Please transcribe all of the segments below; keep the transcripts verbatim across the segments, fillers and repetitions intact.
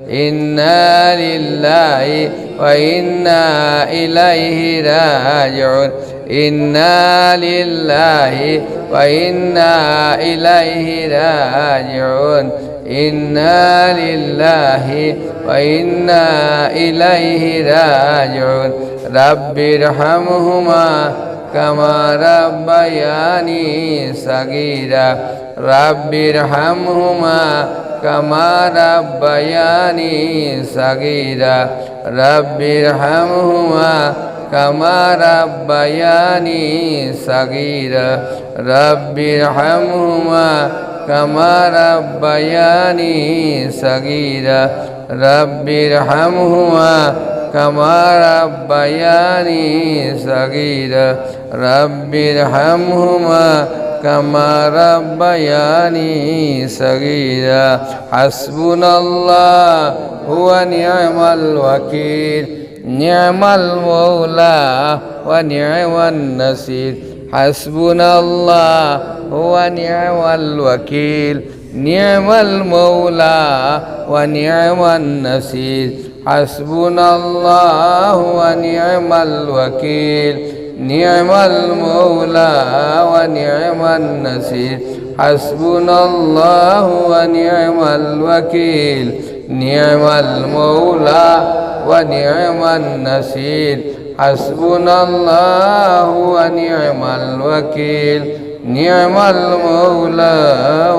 إنا لله وإنا إليه راجعون. إنا لله وإنا إليه راجعون. إنا لله وإنا إليه راجعون. رب ارحمهما كما ربياني صغيرا. رب ارحمهما كما ربياني صغيرا. رب ارحمهما كما ربياني صغيرا. رب ارحمهما كما ربياني صغيرا. رب ارحمهما كما ربياني صغيرا. رب ارحمهما كما ربياني صغيرا. حسبنا الله ونعم الوكيل. نعم المولى ونعم النصير. حسبنا الله ونعم الوكيل. نعم المولى ونعم النصير. حسبنا الله ونعم الوكيل. نعم المولى ونعم النصير. حسبنا الله ونعم الوكيل. نعم المولى ونعم النصير. حسبنا الله ونعم الوكيل. نعم المولى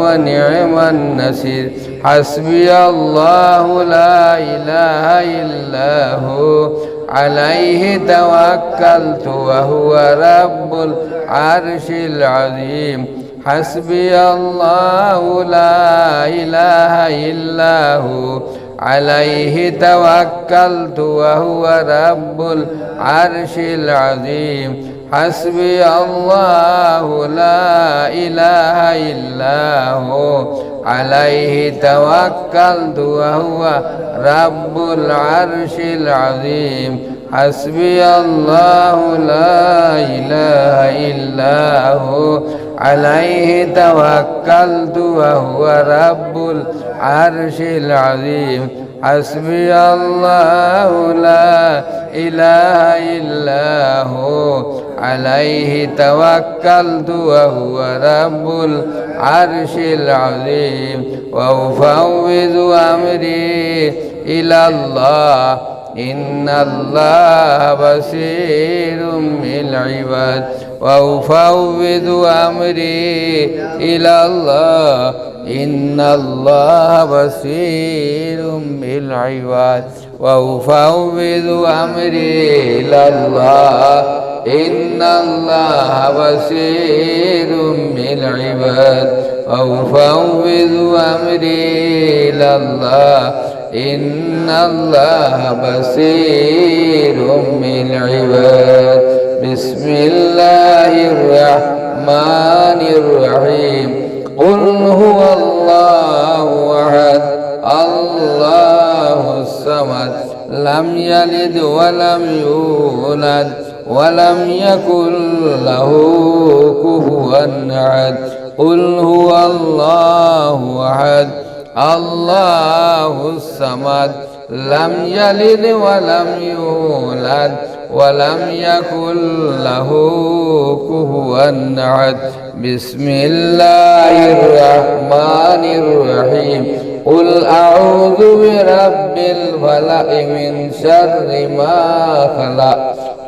ونعم النصير. حسبي الله لا إله إلا هو، عليه توكلت وهو رب العرش العظيم. حسبي الله لا إله إلا هو، عليه توكلت وهو رب العرش العظيم. حسبي الله لا إله إلا هو، عليه توكلت وهو رب العرش العظيم. حسبي الله لا إله إلا هو، عليه توكلت وهو رب العرش العظيم. حسبي الله لا إله إلا هو، عليه توكلت وهو رب العرش العظيم. وأفوض أمري إلى الله، إن الله بصير بالعباد. وأفوض أمري إلى الله، إن الله بصير بالعباد. وأفوض أمري إلى الله، إن الله بصير بالعباد. وأفوض أمري إلى الله، إن الله بصير بالعباد. بسم الله الرحمن الرحيم. قل هو الله أحد، الله الصمد، لم يلد ولم يولد، ولم يكن له كفوا أحد. قل هو الله أحد، الله الصمد، لم يلد ولم يولد، ولم يكن له كفوا أحد. بسم الله الرحمن الرحيم. قل أعوذ برب الفلق، من شر ما خلق،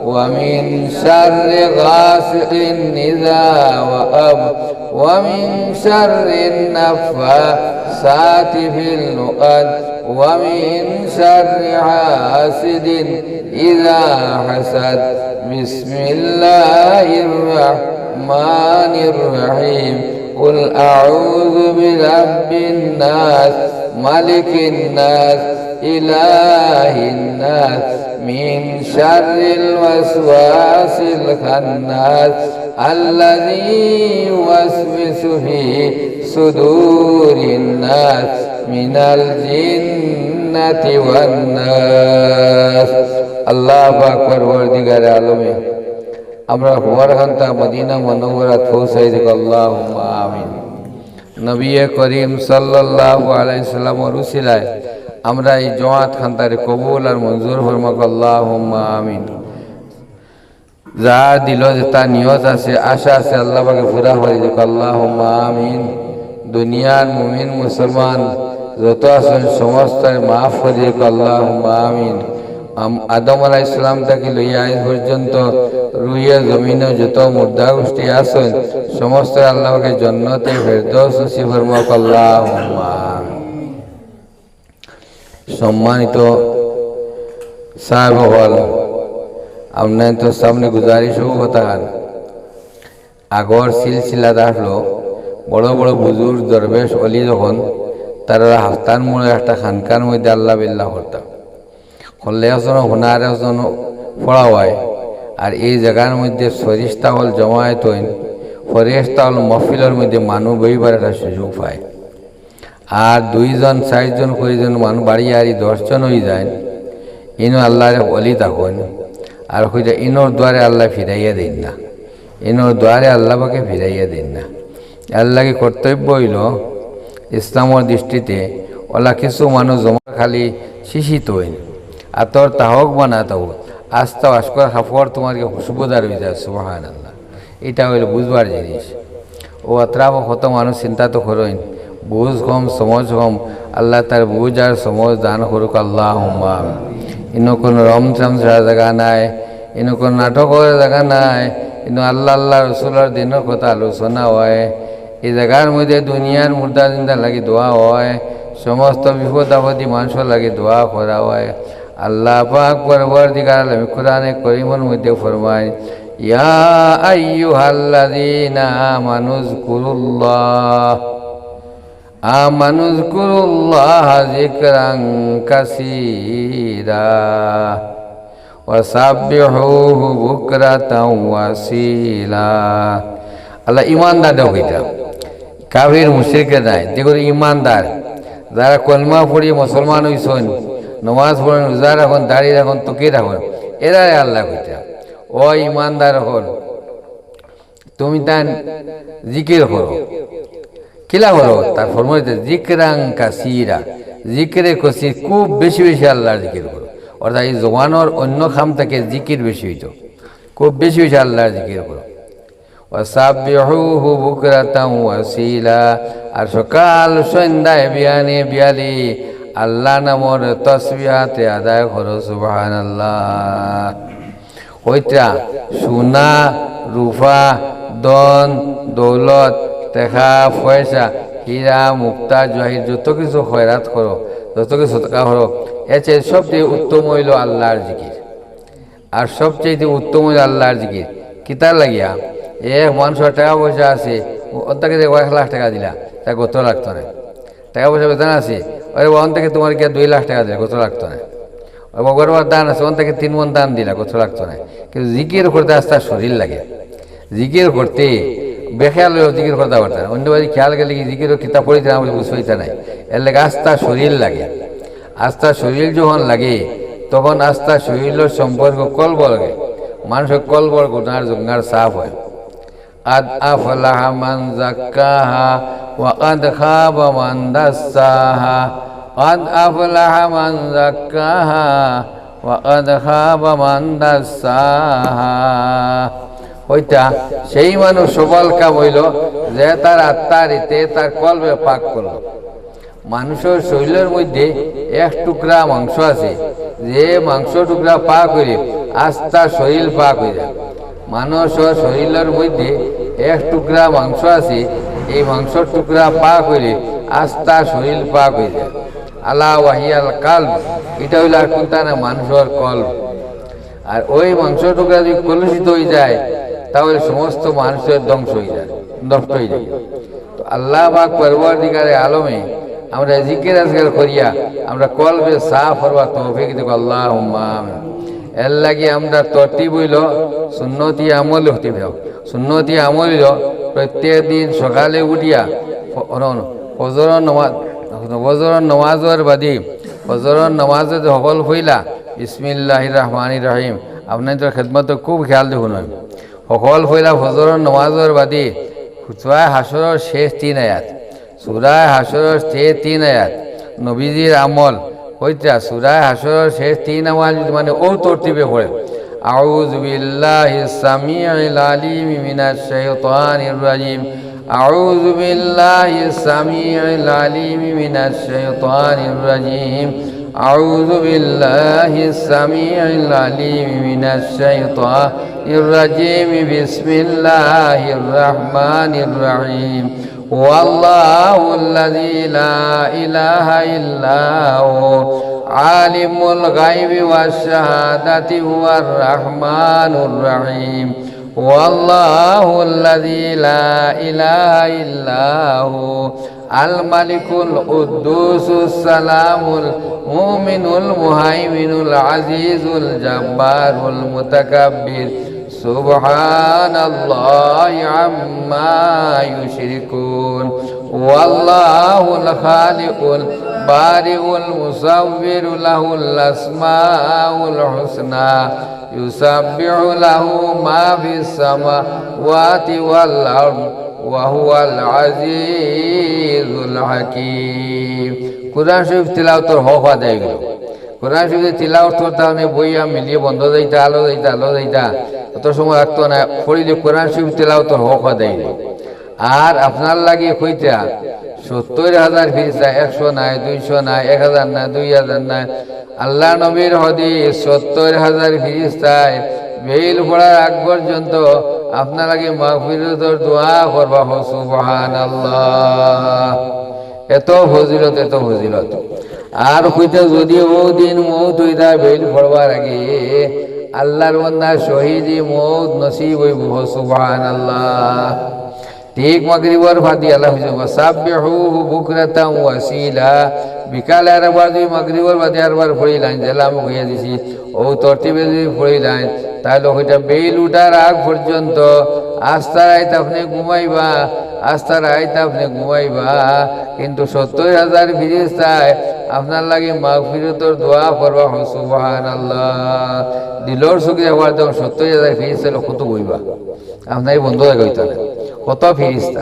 ومن شر غاسق إذا وقب، ومن شر النفاثات في العقد، ومن شر حاسد إذا حسد. بسم الله الرحمن الرحيم. قل أعوذ برب الناس، ملك الناس، إله الناس، من شر الوسواس الخناس، الذي يوسوس في صدور الناس من الجنة والناس. আল্লাহু আকবার। পরওয়ারদিগারে আলমে আমরার হওয়ার খানতা মদিনা মুনাওয়ারাত পৌঁছাই দিক, আল্লাহুম্মা আমিন। নবী করিম সাল্লাল্লাহু আলাইহি সাল্লামর উসিলায় আমরা এই জমাত খানতারে কবুল আর মঞ্জুর ফরমাউক, আল্লাহুম্মা আমিন। যার দিলো যেতা নিয়ত আছে, আশা আছে, আল্লাহ পাকে পুরা করি দেউক, আল্লাহুম্মা আমিন। দুনিয়ার মুমিন মুসলমান যত আছইন, সমস্তরে মাফ করি দেউক, আল্লাহুম্মা আমিন। আম-, আদম আলাইহিস সালাম থাকি লইয়া আইজ পর্যন্ত রুইয়ে জমিনো যত মুর্দা গোষ্ঠী আছইন, সমস্তরে আল্লাহ পাকে জন্নতে ফেরদৌস নসিব ফরমাউক, আল্লাহুম্মা আমিন। সম্মানিত সাহেব অকল, আপনাইনতর সামনে গুজারিশ অউ কথাখান, আগর সিলসিলাত আছলো, বড় বড় বুজুর্গ দরবেশ অলি যখন, তারা হাফতার মুড়ে একটা খানকার মধ্যে আল্লাহ বিল্লাহ করতা। করলে একজন হুনার, একজন পড়া অয়। আর এই জাগার মধ্যে ফেরেশতা অকল জমায়েত অইন, ফেরেশতা অকল মহফিলর মধ্যে মানুষ বইবার একটা সুযোগ পায়। আর দুইজন, চাইরজন করি যখন মানুষ বাড়িয়া আর ই দশজন অইযাইন, ইনো আল্লাহর এক অলি থাকইন, আর কইতা ইনোর দুয়ারে আল্লাহ ফিরাইয়া দেইন না, ইনোর দুয়ারে আল্লাহ পাকে ফিরাইয়া দেইন না। এরলাগি কর্তব্য অইলো ইসলামর দৃষ্টিতে অলা কিছু মানুষ জমা খালি শিশিত অইন, আতর তাহক বানা তাও আস্তা ওয়াশকর কাপড় তোমার কি খুশবুদার অইযায়, সুবহানাল্লাহ। ইটা অইলো বুঝবার জিনিস। অউ আতরাফো কত মানুষ চিন্তা তো করইন, বুঝ কম, সমঝ কম, আল্লাহ তার বুঝ আর সমঝ দান করুক, আল্লাহুম্মা আমিন। ইনো কোনো রমচমচা জাগা নাই, ইনো কোনো নাটকর জাগা নাই, ইনো আল্লাহ, আল্লাহ রসুলর দিনর কথা আলোচনা অয়। ই জাগার মধ্যে দুনিয়ার মুর্দা জিন্দার লাগি দোয়া অয়, সমস্ত বিপদ আপদী মানষর লাগি দোয়া করা অয়। আল্লাহ পাক পরওয়ারদিগার আলমে কোরআনে করিমর মধ্যে ফরমাইন, ইয়া আইয়ুহাল্লাযীনা আমানু যকুরুল্লাহ, আমানু যকুরুল্লাহা যিকরান কাসীরা ওয়া সাব্বিহুহু বুকরাতাও ওয়া আসীলা। আল্লাহ ইমানদার কইতা, কাফির মুশরিক নায়, যেগুলো ইমানদার, যারা কলমা পড়ি মুসলমান অইছইন, নমাজ পড়ইন, রোজা রাখইন, দাড়ি রাখইন, তকি রাখইন, এরারে আল্লাহ কইতা। ও ইমানদার অকল, তুমি তান জিকির করো। কিলা করো? তার ফরমাইতে, যিকরান কাসীরা, জিকিরে কসীর, খুব বেশি বেশি আল্লাহর জিকির করো। অর্থাৎ এই জবানর অন্য কাম থাকি জিকির বেশি অইতো, খুব বেশি বেশি আল্লাহর জিকির করো। ওয়া সাব্বিহুহু বুকরাতাও ওয়া আসীলা, আর সকাল সন্ধ্যায় বিয়ানে বিয়ালি আল্লাহ নামর তসবিহাতে আদায় করো, সুবহানাল্লাহ। কইতরা, সোনা, রূপা, ধন, দৌলত, টেকা, পয়সা, হীরা, মুক্তা, জহির, যত কিছু খয়রাত করো, যত কিছু সদকা করো, এর চাইতে সবচেয়ে উত্তম অইলো আল্লাহর জিকির। আর সবচেয়ে উত্তম অইলো আল্লাহর জিকির। কিতার লাগিয়া? এক মানষর টেকা পয়সা আছে, অন থাকি দেখো এক লাখ টেকা দিলা, তা গত লাগতো নায়। টেকা পয়সা বেতন আছে, ওরে, অন থাকি তোমার গিয়া দুই লাখ টেকা দিলা, গত লাগতো নায়। ওরে, বড় বড় দান আছে, অন থাকি তিন মণ দান দিলা, গত লাগতো নায়। কিন্তু জিকির করতে আস্তা শরীর লাগে। জিকির করতে বেখেয়াল অইয়া জিকির করতা পারতা নায়। অন্য বাড়ি খেয়াল গেলে কি জিকির কিতা পড়িতা না বুঝি বুঝ পাইতা নায়। এর লাগি আস্তা শরীর লাগে। আস্তা শরীর যখন লাগে, তখন আস্তা শরীরর সম্পর্ক কলব লাগে। মানষর কলবর গুনার জঙ্গার সাফ অয়। قد أفلح من زكاها وقد خاب من دساها। قد أفلح من زكاها وقد خاب من دساها। অইতা সেই মানুষ সফল কাম অইলো, যে তার আত্মারে, তার কলবরে পাক করলো। মানষর শরীরর মধ্যে এক টুকরা মাংস আছে, যে মাংস টুকরা পাক অইলে আস্তা শরীর পাক অইযায়। মানষর শরীরর মধ্যে এক টুকরা মাংস আছে, এই মাংসর টুকরা পাক অইলে আস্তা শরীর পাক অইযায়। আলা ওয়াহিয়াল কালব, ইটা অইলো আর কুনটা না, মানষর কলব। আর ওই মাংস টুকরা যদি কলুষিত অইযায়, তাহলে সমস্ত মানুষর ধ্বংস অইযায়, নষ্ট অইযায়। তো আল্লাহ পাক পরওয়ারদিগারে আলমে আমরা জিকির আজগার করিয়া আমরা কলবে সাফ করবার তৌফিক দেউক, আল্লাহুম্মা আমিন। এর লাগি আমরা তরতিব অইলো সুন্নতি আমল অইতে অইবো। সুন্নতি আমল অইলো প্রত্যেক দিন সকালে উঠিয়া ফ-, ফজরর নমাজ, ফজরর নমাজর বাদে, ফজরর নমাজে যে হকল পয়লা বিসমিল্লাহির রহমানির রহিম, আপনাইনতর খেদমতো খুব খেয়াল দেখুন। হকল পয়লা ফজরর নমাজর বাদে সূরা হাশরর শেষ তিন আয়াত, সূরা হাশরর শেষ তিন আয়াত, নবীজির আমল, কইতা, সূরা হাশরর শেষ তিন আওয়াজ যদি মানে অউ তরতিবে পড়ে, أعوذ بالله السميع العليم من الشيطان الرجيم. أعوذ بالله السميع العليم من الشيطان الرجيم. أعوذ بالله السميع العليم من الشيطان الرجيم. بسم الله الرحمن الرحيم. هو الله الذي لا إله إلا هو، عالم الغيب والشهادة، هو الرحمن الرحيم. هو الله الذي لا إله إلا هو، الملك القدوس السلام المؤمن المهيمن العزيز الجبار المتكبر. سبحان الله عما يشركون. هو الله الخالق البارئ المصور، له الأسماء الحسنى، يسبح له ما في السماوات والأرض، وهو العزيز الحكيم. কোরআন শরীফ তিলাওয়াতর হক আদায় অইলো। কোরআন শরীফ তিলাওয়াত করতা মানে বইয়া মিলিয়ে বন্ধ যাইতা, আলো যাইতা, আলো যাইতা, অত সময় লাগতো না। পড়িলে কোরআন শরীফ তিলাওয়াতর হক আদায় অইলো। আর আপনার লাগি কইতা, সত্তর হাজার ফিরিস্তা, একশো নায়, দুইশো নায়, এক হাজার নায়, দুই হাজার নায়, আল্লার নবীর হাদিস, সত্তর হাজার ফিরিস্তায় বেইল পড়ার আগ পর্যন্ত আপনার লাগি মাগফিরতর দোয়া করবা। হো সুবহানাল্লাহ। এত ফজিলত, এত ফজিলত। আর কইতা, যদি অউ দিন মউত অইতা বেইল পড়বার আগে, আল্লার বান্দা শহীদি মউত নসিব অইবো। হো সুবহানাল্লাহ। ঠিক মাগরিবর বাদে আল্লায় কইছইন, "ওয়াসাব্বিহুহু বুকরাতাও ওয়া আসীলা।" বিকালে আরবার যদি মাগরিবর বাদে আরবার পড়িলাইন, যেলা আমি কইয়া দিছি, অউ তরতিবে যদি পড়িলাইন, তাইলে অইটা বেইল উঠার আগ পর্যন্ত আস্তা রাইত আপনে ঘুমাইবা, আস্তা রাইত আপনে ঘুমাইবা, কিন্তু সত্তর হাজার ফিরিস্তায় আপনার লাগি মাগফিরতর দোয়া করবা। হো সুবহানাল্লাহ। দিলর চউখে দেখবার যখন সত্তর হাজার ফিরিস্তা অইলে কত অইবা? আপনার বন্ধ জাগা অইতো না, কত ফিরিস্তা,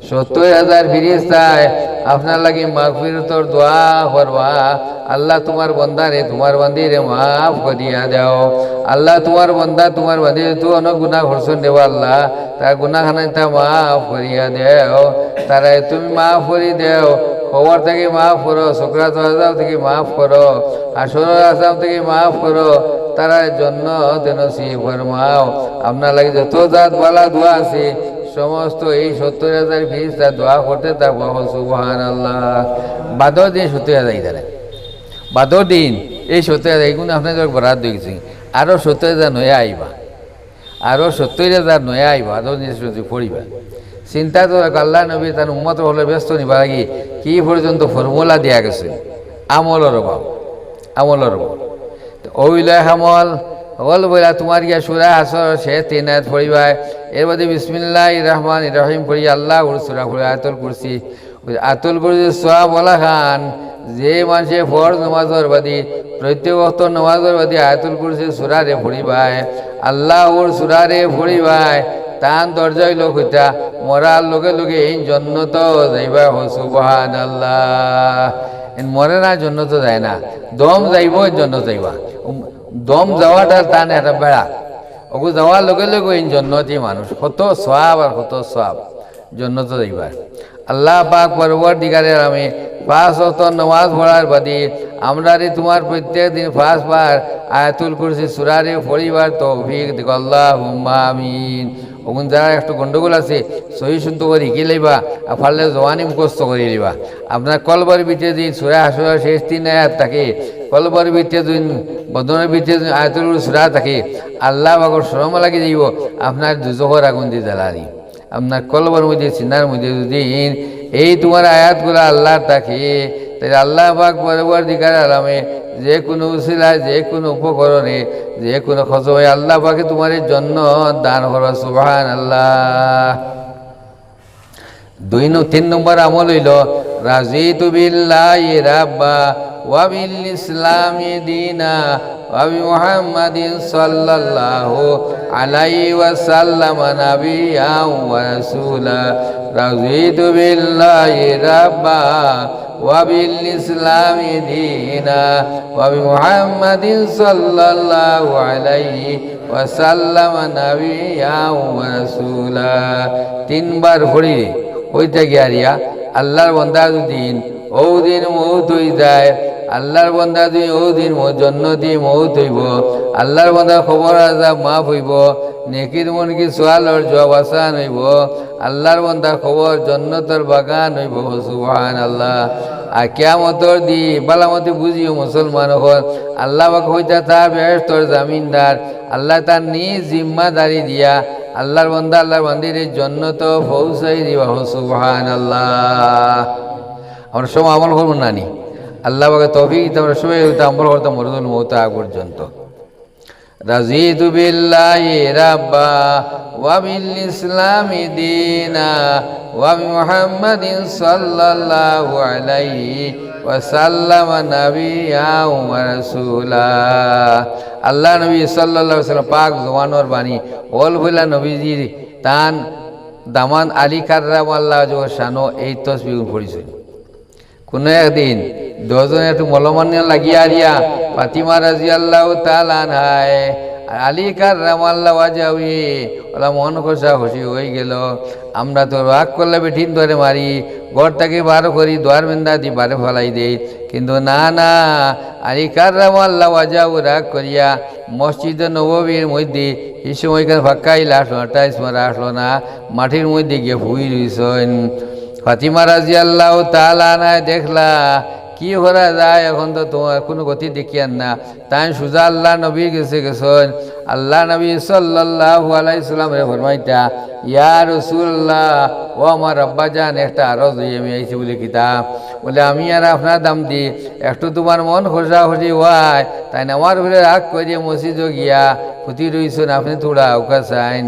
সত্তর হাজার ফিরিস্তায় আপনার লাগি মাগফিরতর দোয়া করবা, "আল্লাহ, তুমার বন্দারে, তুমার বান্দিরে মাফ করিয়া দেও। আল্লাহ, তুমার বন্দা, তুমার বান্দি যত অনেক গুনা করছইন রে আল্লাহ, তার গুনা খানাইতা মাফ করিয়া দেও। তারারে তুমি মাফ করি দেও, কবর থাকি মাফ করো, সকরাতর আযাব থাকি মাফ করো, হাশরর আযাব থাকি মাফ করো, তারারে জান্নাত নসিব ফরমাও।" আপনার লাগি যত জাত বালা দোয়া আছে, সমস্ত এই সত্তর হাজার ফিরিস্তা দোয়া করতে থাকবা। হো সুবহানাল্লাহ। বাদর দিন সত্তর হাজার অইতা না। বাদর দিন এই সত্তর হাজার, এগুন আপনার বরাদ অই গেছে। আরো সত্তর হাজার নয়া আইবা। আরো সত্তর হাজার নয়া আইবা। বাদর দিন সত্তর পড়িবা। চিন্তা তো রাখো, আল্লার নবী তান উম্মত অকলরে ব্যস্ত নিবার লাগি কি পর্যন্ত ফর্মুলা দিয়া গেছইন। আমলর অভাব। আমলর অভাব। তো অউ লয় আমল, অকল বইলা তুমার গিয়া সূরা হাশরর শেষ তিন আয়াত পড়িবায়, এর বাদে বিসমিল্লাহির রহমানির রহিম পড়ি, আল্লাহর সূরা পড়ি, আয়াতুল কুরসি। আয়াতুল কুরসির সওয়াব অলাখান, যে মানষে ফরজ নমাজর বাদে, প্রত্যেক ওয়াক্ত নমাজর বাদে আয়াতুল কুরসির সূরারে পড়িবায়, আল্লাহর সূরারে পড়িবায়, তান দরজা অইলো কইতা, মরার লগে লগে এইন জন্নতো যাইবা। হো সুবহানাল্লাহ। এইন মরে না, জন্নতো যায় না, দম যাইবো, এইন জন্নতো যাইবা। উম, দম যাওয়াটা তান একটা বেড়া, অগু যাওয়ার লগে লগে এইন জন্নতি মানুষ। কত সওয়াব আর কত সওয়াব, জন্নতো যাইবা। আল্লাহ পাক পরওয়ারদিগারে আলমে পাঁচ ওয়াক্ত নমাজ পড়ার বাদে আমরারে তুমার প্রত্যেক দিন পাঁচ বার আয়াতুল কুরসি সূরারে পড়িবার তৌফিক দিক, আল্লাহুম্মা আমিন। অগুন যারা একটু গন্ডগোল আছে, সহি শুদ্ধ করি হিকি লইবা, আর পারলে জবানি মুখস্থ করি লইবা। আপনার কলবর ভিতরে যদি সূরা হাশরর শেষ তিন আয়াত থাকে, কলবর ভিতরে যদি, বদনর ভিতরে যদি আয়াতুল কুরসি সূরা থাকে, আল্লাহ পাকর শরম লাগি যাইবো, আপনার দুজখর আগুন দি জ্বালানি। আপনার কলবর মধ্যে, সিনার মধ্যে যদি এই তুমার আয়াতগুলা আল্লাহর থাকে, তাইলে আল্লাহ পাক পরওয়ারদিগার আলমে যে কুনু উসিলায়, যে কুনু উপকরণে, যে কুনু খসবায় আল্লাহ পাকে তুমারে জন্নত দান করবা। সুবহানাল্লাহ। দুই ন-, তিন নম্বর আমল অইলো, রাদিতু বিল্লাহি রাব্বা ওয়া বিল ইসলামি দীনা ওয়া বি মুহাম্মাদিন সাল্লাল্লাহু আলাইহি ওয়াসাল্লাম নাবিয়্যা ওয়া রাসূলা। রাদিতু বিল্লাহি রাব্বা وبالإسلام دينا وبمحمد صلى الله عليه وسلم نبيا ورسولا। তিনবার পড়িলে অইতা গিয়া রিয়া আল্লার বন্দা যুদি অউ দিন মউত অই যায়, আল্লার বন্দা যুদি অউ দিন মউ-, জন্নতি মউত অইবো, আল্লার বন্দার কবর আজাব মাফ অইবো, নেকির মুনকির সওয়ালর জওয়াব আসান অইবো, আল্লার বন্দার কবর জন্নতর বাগান অইবো। সুবহানাল্লাহ। আর কিয়ামতর দিন, ভালা মতো বুঝিও মুসলমান অকল, আল্লা পাক অইতা তার বেহেশতর জামিনদার, আল্লায় তার নিজ জিম্মাদারি দিয়া আল্লার বন্দা, আল্লার বান্দিরে জন্নতো পৌঁছাই দিবা। সুবহানাল্লাহ। আমরা সব আমল করবো না নি? আল্লা পাকে তৌফিক দিতা আমরা সবাই অইতা আমল করতাম মরদুল মউত আগ পর্যন্ত। رضيت بالله ربا وبالإسلام دينا وبمحمد صلى الله عليه وسلم نبيا ورسولا। আল্লার নবী সাল্লাল্লাহু আলাইহি ওয়াসাল্লাম পাক জবানর বাণী, অল পয়লা নবীজির তান দামান আলী কাররামাল্লাহু ওয়াজহুর শানো এই তসবিগুন পড়িছইন। কুনু একদিন দুইজনে একটু মলমান্য লাগিয়া আরিয়া ফাতিমা রাদিয়াল্লাহু তাআলা আনহায় আর আলী কাররামাল্লাহু ওয়াজহুয়ে অলা মন কষাকষি অইগেলো। আমরা তো রাগ করলে বেটিন ধরে মারি, ঘর থাকি বার করি, দুয়ার বেন্দা দি বারে ফালাই দেই। কিন্তু না, না, আলী কাররামাল্লাহু ওয়াজহুয়ে রাগ করিয়া মসজিদে নববীর মধ্যে, ই সময়খান পাক্কা ইলা আছলো না, টাইলস মারা আছলো না, মাটির মধ্যে গিয়া ফুই রইছইন। ফাতিমা রাদিয়াল্লাহু তাআলা আনহায় দেখলা, কি করা যায়, অখন তো তুমার কুনু গতি দেখিয়ার না। তাইন সুজা আল্লার নবীর গেছে গেছইন। আল্লার নবী সাল্লাল্লাহু আলাইহি ওয়াসাল্লামরে ফরমাইতা, ইয়া রাসুলাল্লাহ, ও আমার আব্বাজান, একটা আরজ লইয়া আমি আইছি। বুলে, কিতা? বুলে, আমি আর আপনার দামান্দ একটু তুমার মন কষাকষি অয়, তাইন আমার উপরে রাগ করিয়া মসজিদো গিয়া ফুতি রইছইন, আপনে থুড়া আউক্কা চাইন।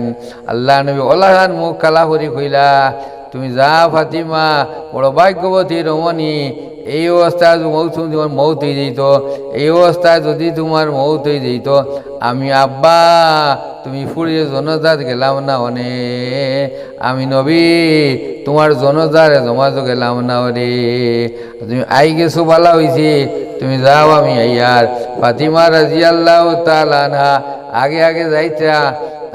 আল্লার নবী অলাখান মুখ কালা করি কইলা, তুমি যাও ফাতিমা, বড় ভাগ্যবতী রমণী, এই অবস্থায় যুদি মউত, তুমার মউত অই যাইতো, এই অবস্থায় যুদি তুমার মউত অই যাইতো, আমি আব্বা, তুমি ফুড়ির জানাজাত গেলাম না অনে, আমি নবী, তুমার জানাজারে জমাজো গেলাম না অনে। তুমি আইগেছো, ভালা অইছে, তুমি যাও, আমি আইয়ার। ফাতিমা রাদিয়াল্লাহু তাআলা আনহা আগে আগে যাইতা,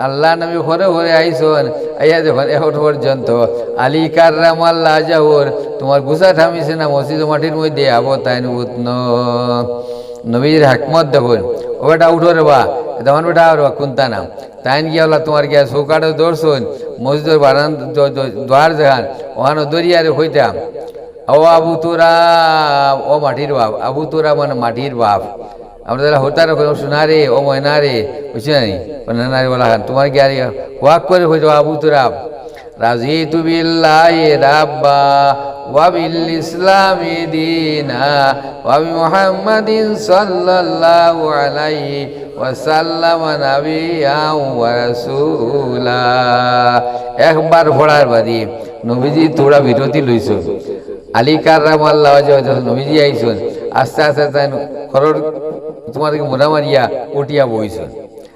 আল্লার নবী পরে পরে আইছইন, আইয়া দেখইন এখন পর্যন্ত আলী কাররামাল্লাহু ওয়াজহুর তুমার গুছা থামিছে না, মসজিদো মাটির মধ্যে আবো তাইন উঠইন। নবীজির হিকমত দেখইন, ও বেটা উঠো রে বা, এ দামান বেটা আর বা কুন্তা না। তাইন গিয়া অলা তুমার গিয়া চৌকাঠো ধরছইন, মসজিদর বারান্দা, দ-, দ-, দুয়ার যেখান, অখানো ধরিয়ারে কইতা, ও আবু তুরাব, ও মাটির বাপ। আবু তুরাব মানে মাটির বাপ। আমরা যারা হতারে কই, ও সোনা রে, ও ময়না রে, বুঝছো নি? ও নানা রে, অলাখান। তুমার গিয়া রে, ওয়াক করি কইতো, আবু তুরাব। রাদিতু বিল্লাহি রাব্বা ওয়া বিল ইসলামি দীনা ওয়া বি মুহাম্মাদিন সাল্লাল্লাহু আলাইহি ওয়া সাল্লাম নাবিয়্যা ওয়া রাসূলা। একবার পড়ার বাদে নবীজি থুড়া বিরতি লইছইন। আলী কাররামাল্লাহু ওয়াজহুর যখন নবীজি আইছইন, আস্তে আস্তে তাইন খরর তুমার কি মুড়া মারিয়া উঠিয়া বইছইন।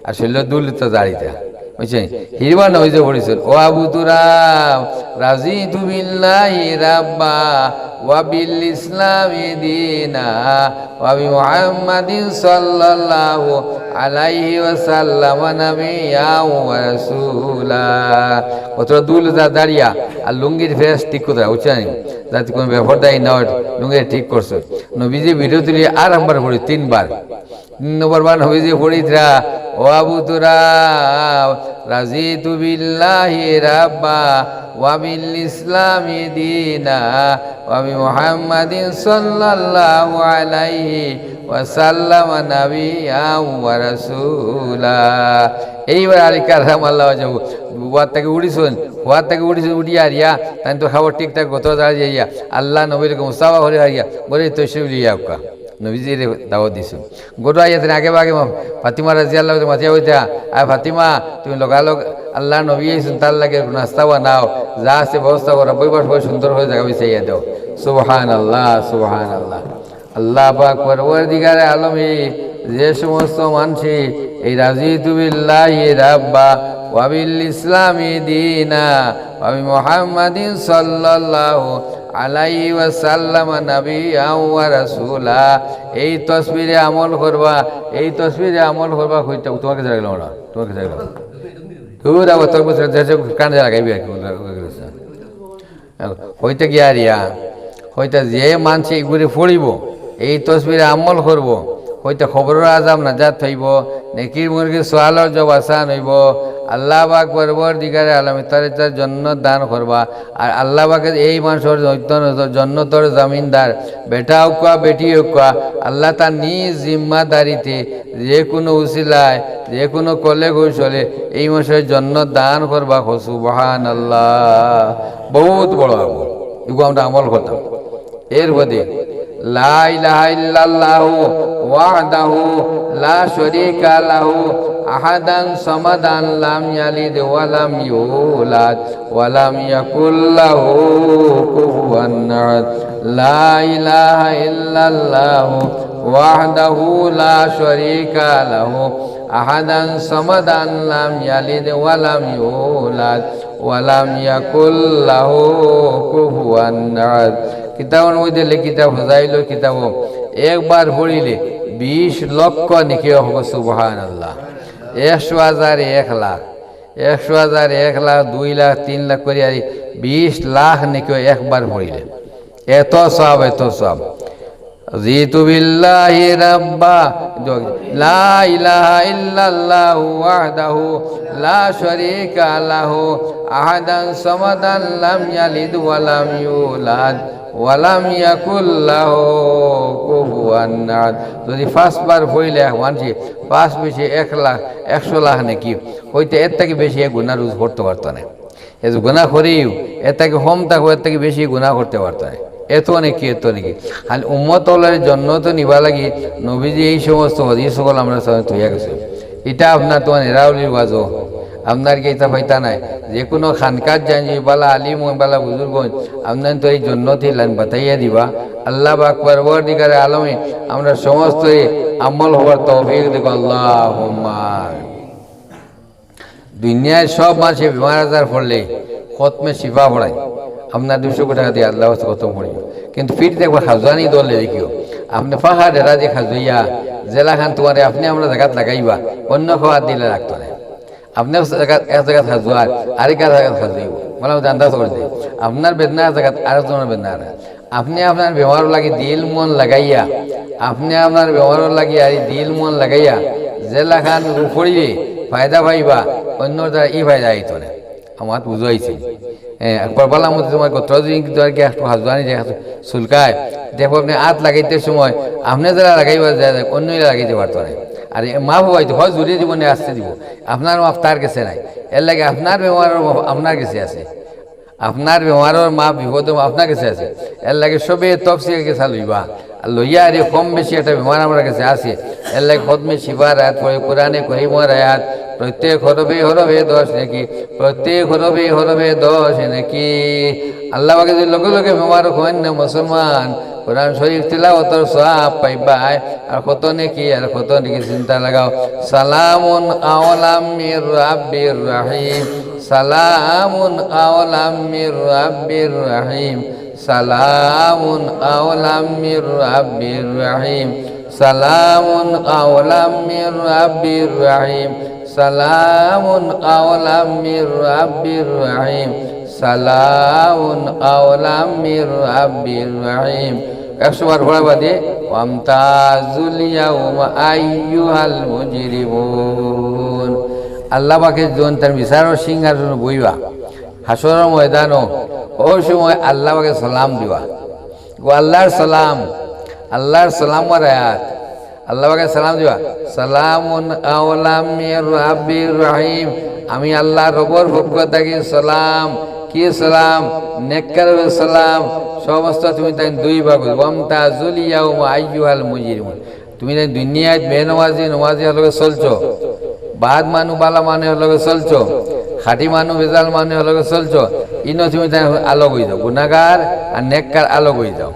আর শরীলো ধুলো তো জারিতা, বুঝছইন? হিরবার নবীজি পড়ছইন, ও আবু তুরাব, রাদিতু বিল্লাহি রাব্বা ওয়া বিল ইসলামি দীনা ওয়া বি মুহাম্মাদিন সাল্লাল্লাহু আলাইহি ওয়া সাল্লাম নাবিয়্যা ওয়া রাসূলা। অত ধুলো জা-, জারিয়া আর লুঙ্গির ফেস ঠিক করি, বুঝছইন? যাতে কুনু বেপর্দাই না অয়, লুঙ্গি ঠিক করছইন। নবীজি বিরতি লইয়া আর একবার পড়ি, তিনবার। তিন নম্বর বার নবীজি পড়িতরা, ও আবু তুরাব, রাদিতু বিল্লাহি রাব্বা ওয়া বিল ইসলামি দীনা ওয়া বি মুহাম্মাদিন সাল্লাল্লাহু আলাইহি ওয়া সাল্লাম নাবিয়্যা ওয়া রাসূলা। এইবার আলী কাররামাল্লাহু ওয়াজহু ওয়াত থাকি উঠিছইন, ওয়াত থাকি উঠিছইন, উঠিয়া আরিয়া, তাইন তো খাবার ঠিকঠাক গত যায় যাইয়া, আল্লার নবীর মুসাফা করি আরিয়া, ঘরো তশরিফ লইয়া আউক্কা। নবীজিরে দাওয়াত দিছইন। ঘরো আইয়া তাইন আগে ভাগে মা-, ফাতিমা রাদিয়াল্লাহু তাআলা মাতিয়া কইতা, আয় ফাতিমা, তুমি লগালগ আল্লার নবী আইছইন, তার লাগি নাস্তা বানাও, যা আছে ব্যবস্থা করো, বইবার সময় সুন্দর করি জাগা বিছাইয়া দেও। সুবহানাল্লাহ, সুবহানাল্লাহ। আল্লাহ পাক পরওয়ারদিগারে আলমে যে সমস্ত মানষে এই রাদিতু বিল্লাহি রাব্বা ওয়া বিল ইসলামি দীনা ওয়া বি মুহাম্মাদিন সাল্লাল্লাহু আলাইহি ওয়াসাল্লাম নাবিয়্যান ওয়া রাসূলা। এই তসবিরে আমল করবা, এই তসবিরে আমল করবা। কইতা, তুমার কাছে রাখলাম না, তুমার কাছে রাখলাম। দূর আবার তোর কাছে কানে লাগাইবি আর কি। কইতা কি আর ইয়া, কইতা যে মানষে ইগুরে পড়িবো, এই তসবিরে আমল করবো, কইতা কবরর আযাব নাজাত পাইবো, নেকির মুরগির সওয়ালর জবাব আসান অইবো, আল্লাহ পাক পরওয়ারদিগারে আলমে তারে তার জন্নত দান করবা। আর আল্লাহ পাকে এই মানষর জন্নত-, জন্নতর জামিনদার, বেটা অউক্কা, বেটি অউক্কা, আল্লাহ তার নিজ জিম্মাদারিতে যে কুনু উসিলায়, যে কুনু কলে কৌশলে এই মানষর জন্নত দান করবা। কও সুবহানাল্লাহ। বউত বড় আমল, ইগু আমরা আমল করতাম। এর বাদে লা ইলাহা ইল্লাল্লাহু ওয়াহদাহু লা শারীকা লাহু আহাদান সামাদান লাম ইয়ালিদ ওয়া লাম ইউলাদ ওয়া লাম ইয়াকুল লাহু কুফুয়ান আহাদ। লা ইলাহা ইল্লাল্লাহু ওয়াহদাহু লা শারীকা লাহু আহাদান সামাদান লাম ইয়ালিদ ওয়া লাম ইউলাদ ওয়া লাম ইয়াকুল লাহু কুফুয়ান আহাদ। কিতাবর মধ্যে লেখিতা, ফজাইলর কিতাবো, একবার পড়িলে বিশ লক্ষ নেকি অইবো। সুবহানাল্লাহ। একশো হাজার, এক লাখ, একশো হাজার, এক লাখ, দুই লাখ, তিন লাখ করি আর বিশ লাখ নেকি অয় একবার পড়িলে। এত সওয়াব, এত সওয়াব। رضيت بالله ربا، لا إله إلا الله وحده لا شريك له أحدا صمدا لم يلد ولم يولد ولم يكن له كفوا أحد। যদি পাঁচবার পড়িলে এক মানষে পাঁচ বিশে এক লাখ, একশো লাখ নেকি অইতো, এর থাকি বেশি এক গুনা রুজ করতে পারতো না। এ গুনা করিও, এর থাকি কম থাকবো, এর থাকি বেশি গুনা করতে পারতো না। এত নেকি, এত নেকি। খালি উম্মত অকলরে জন্নতো নিবার লাগি নবীজি এই সমস্ত হাদিস অকল আমরার সামনে থইয়া গেছইন। ইটা আপনার তুমার এরাউলির ওয়াজো, আপনার কিতা পাইতা নায়। যে কুনু খানকাত যাইন, যে বালা আলিম অইন, বালা বুজুর্গ অইন, আপনার তো এই জন্নতি লাইন বাতাইয়া দিবা। আল্লাহ পাক পরওয়ারদিগারে আলমে আমরা সমস্ত আমল হওয়ার তৌফিক দিক, আল্লাহুম্মা আমিন। দুনিয়ার সব মানষে বেমার আজার পড়লে খতমে শিফা পড়াইন, আপনার দুইশো কোটি টেকা দিয়া আল্লাহ ওয়াস্তে খতম করিও। কিন্তু ফিরতে একবার খাজুয়ানি দলে দেখিও, আপনে ফাঁকা ডেরা দিয়া খাজুইয়া যেলাখান তুমারে আপনে আমরার জাগাত লাগাইবা, অন্য কেউ আত দিলে লাগতো না। আপনে এক জাগাত, এক জাগাত খাজুয়ার, আরেক জাগাত খাজুইবো। মানে আমি আন্দাজ করি দেই, আপনার বেদনার জাগাত আরেকজনর বেদনা আর আপনে আপনার বেমারর লাগি দিল মন লাগাইয়া, আপনে আপনার বেমারর লাগি আর দিল মন লাগাইয়া যেলাখান পড়িলে ফায়দা পাইবা, অন্যর দ্বারা ই ফায়দা অইতো না। আমার বুঝাইছি। হ্যাঁ, একবার বললাম মতো তুমার গোত্র যদি কিন্তু আর কি একটু হাত ধোয়ানি যায়, একটু চুলকায়, দেখো আপনে আত লাগাইতে সময় আপনে যারা লাগাইবা যায়, অন্য লাগাইতে পারতো না। আর এ মাফ হইতো হয়, জুড়ে দিব না, আসতে দিব। আপনার মাফ তার গেছে নাই, এর লাগি আপনার বেমারর মাফ আপনার গেছে আছে। আপনার বেমারর মাফ বিপদর মাফ আপনার গেছে আছে। এর লাগি সবে তফসিল গেছা লইবা। আর লইয়া আর এই কম বেশি একটা বেমার আমরার গেছে আছে। এর লাগি খতমে শিফার আয়াত পড়ে, কোরআনে করিমর আয়াত, প্রত্যেক হরফে হরফে দশ নেকি, প্রত্যেক হরফে হরফে দশ নেকি। আল্লাহ পাকে যদি লগে লগে বেমার কইন না মুসলমান, কোরআন শরীফ তিলাওয়াতর সওয়াব পাইবায়, আর কত নেকি, আর কত নেকি চিন্তা লাগাও। সালামুন কাওলাম মির রাব্বির রাহিম। সালামুন কাওলাম মির রাব্বির রাহিম। সালামুন কাওলাম মির রাব্বির রাহিম। সালামুন কাওলাম মির রাব্বির রাহিম। সালামুন কাওলাম মির রাব্বির রাহিম। সালামুন কাওলাম মির রাব্বির রাহিম। একশো বার পড়া বাদে, "ওয়ামতাজুল ইয়াউমা আইয়ুহাল মুজরিমুন।" আল্লাহ পাকে যখন তার বিচারর সিংহাসনো বইবা, হাশরর ময়দানো, অউ সময় আল্লাহ পাকে সালাম দিবা। ও আল্লাহর সালাম, আল্লাহর সালামর আয়াত। আল্লাহ পাকে সালাম দিবা, "সালামুন কাওলাম মির রাব্বির রাহিম।" আমি আল্লাহ রবর পক্ষ থাকি সালাম। কি সালাম? নেককারর সালাম। সমস্ত তুমি তাইন দুই ভাগ, "ওয়ামতাজুল ইয়াউমা আইয়ুহাল মুজরিমুন।" তুমি তাইন দুনিয়াত বেনমাজি, নমাজি অকলর লগে চলছো, বাদ মানু বালা মানু অকলর লগে চলছো, খাঁটি মানু বেজাল মানু অকলর লগে চলছো, ইনো তুমি তাইন আলগ অই যাও, গুনাগার আর নেককার আলগ অই যাও।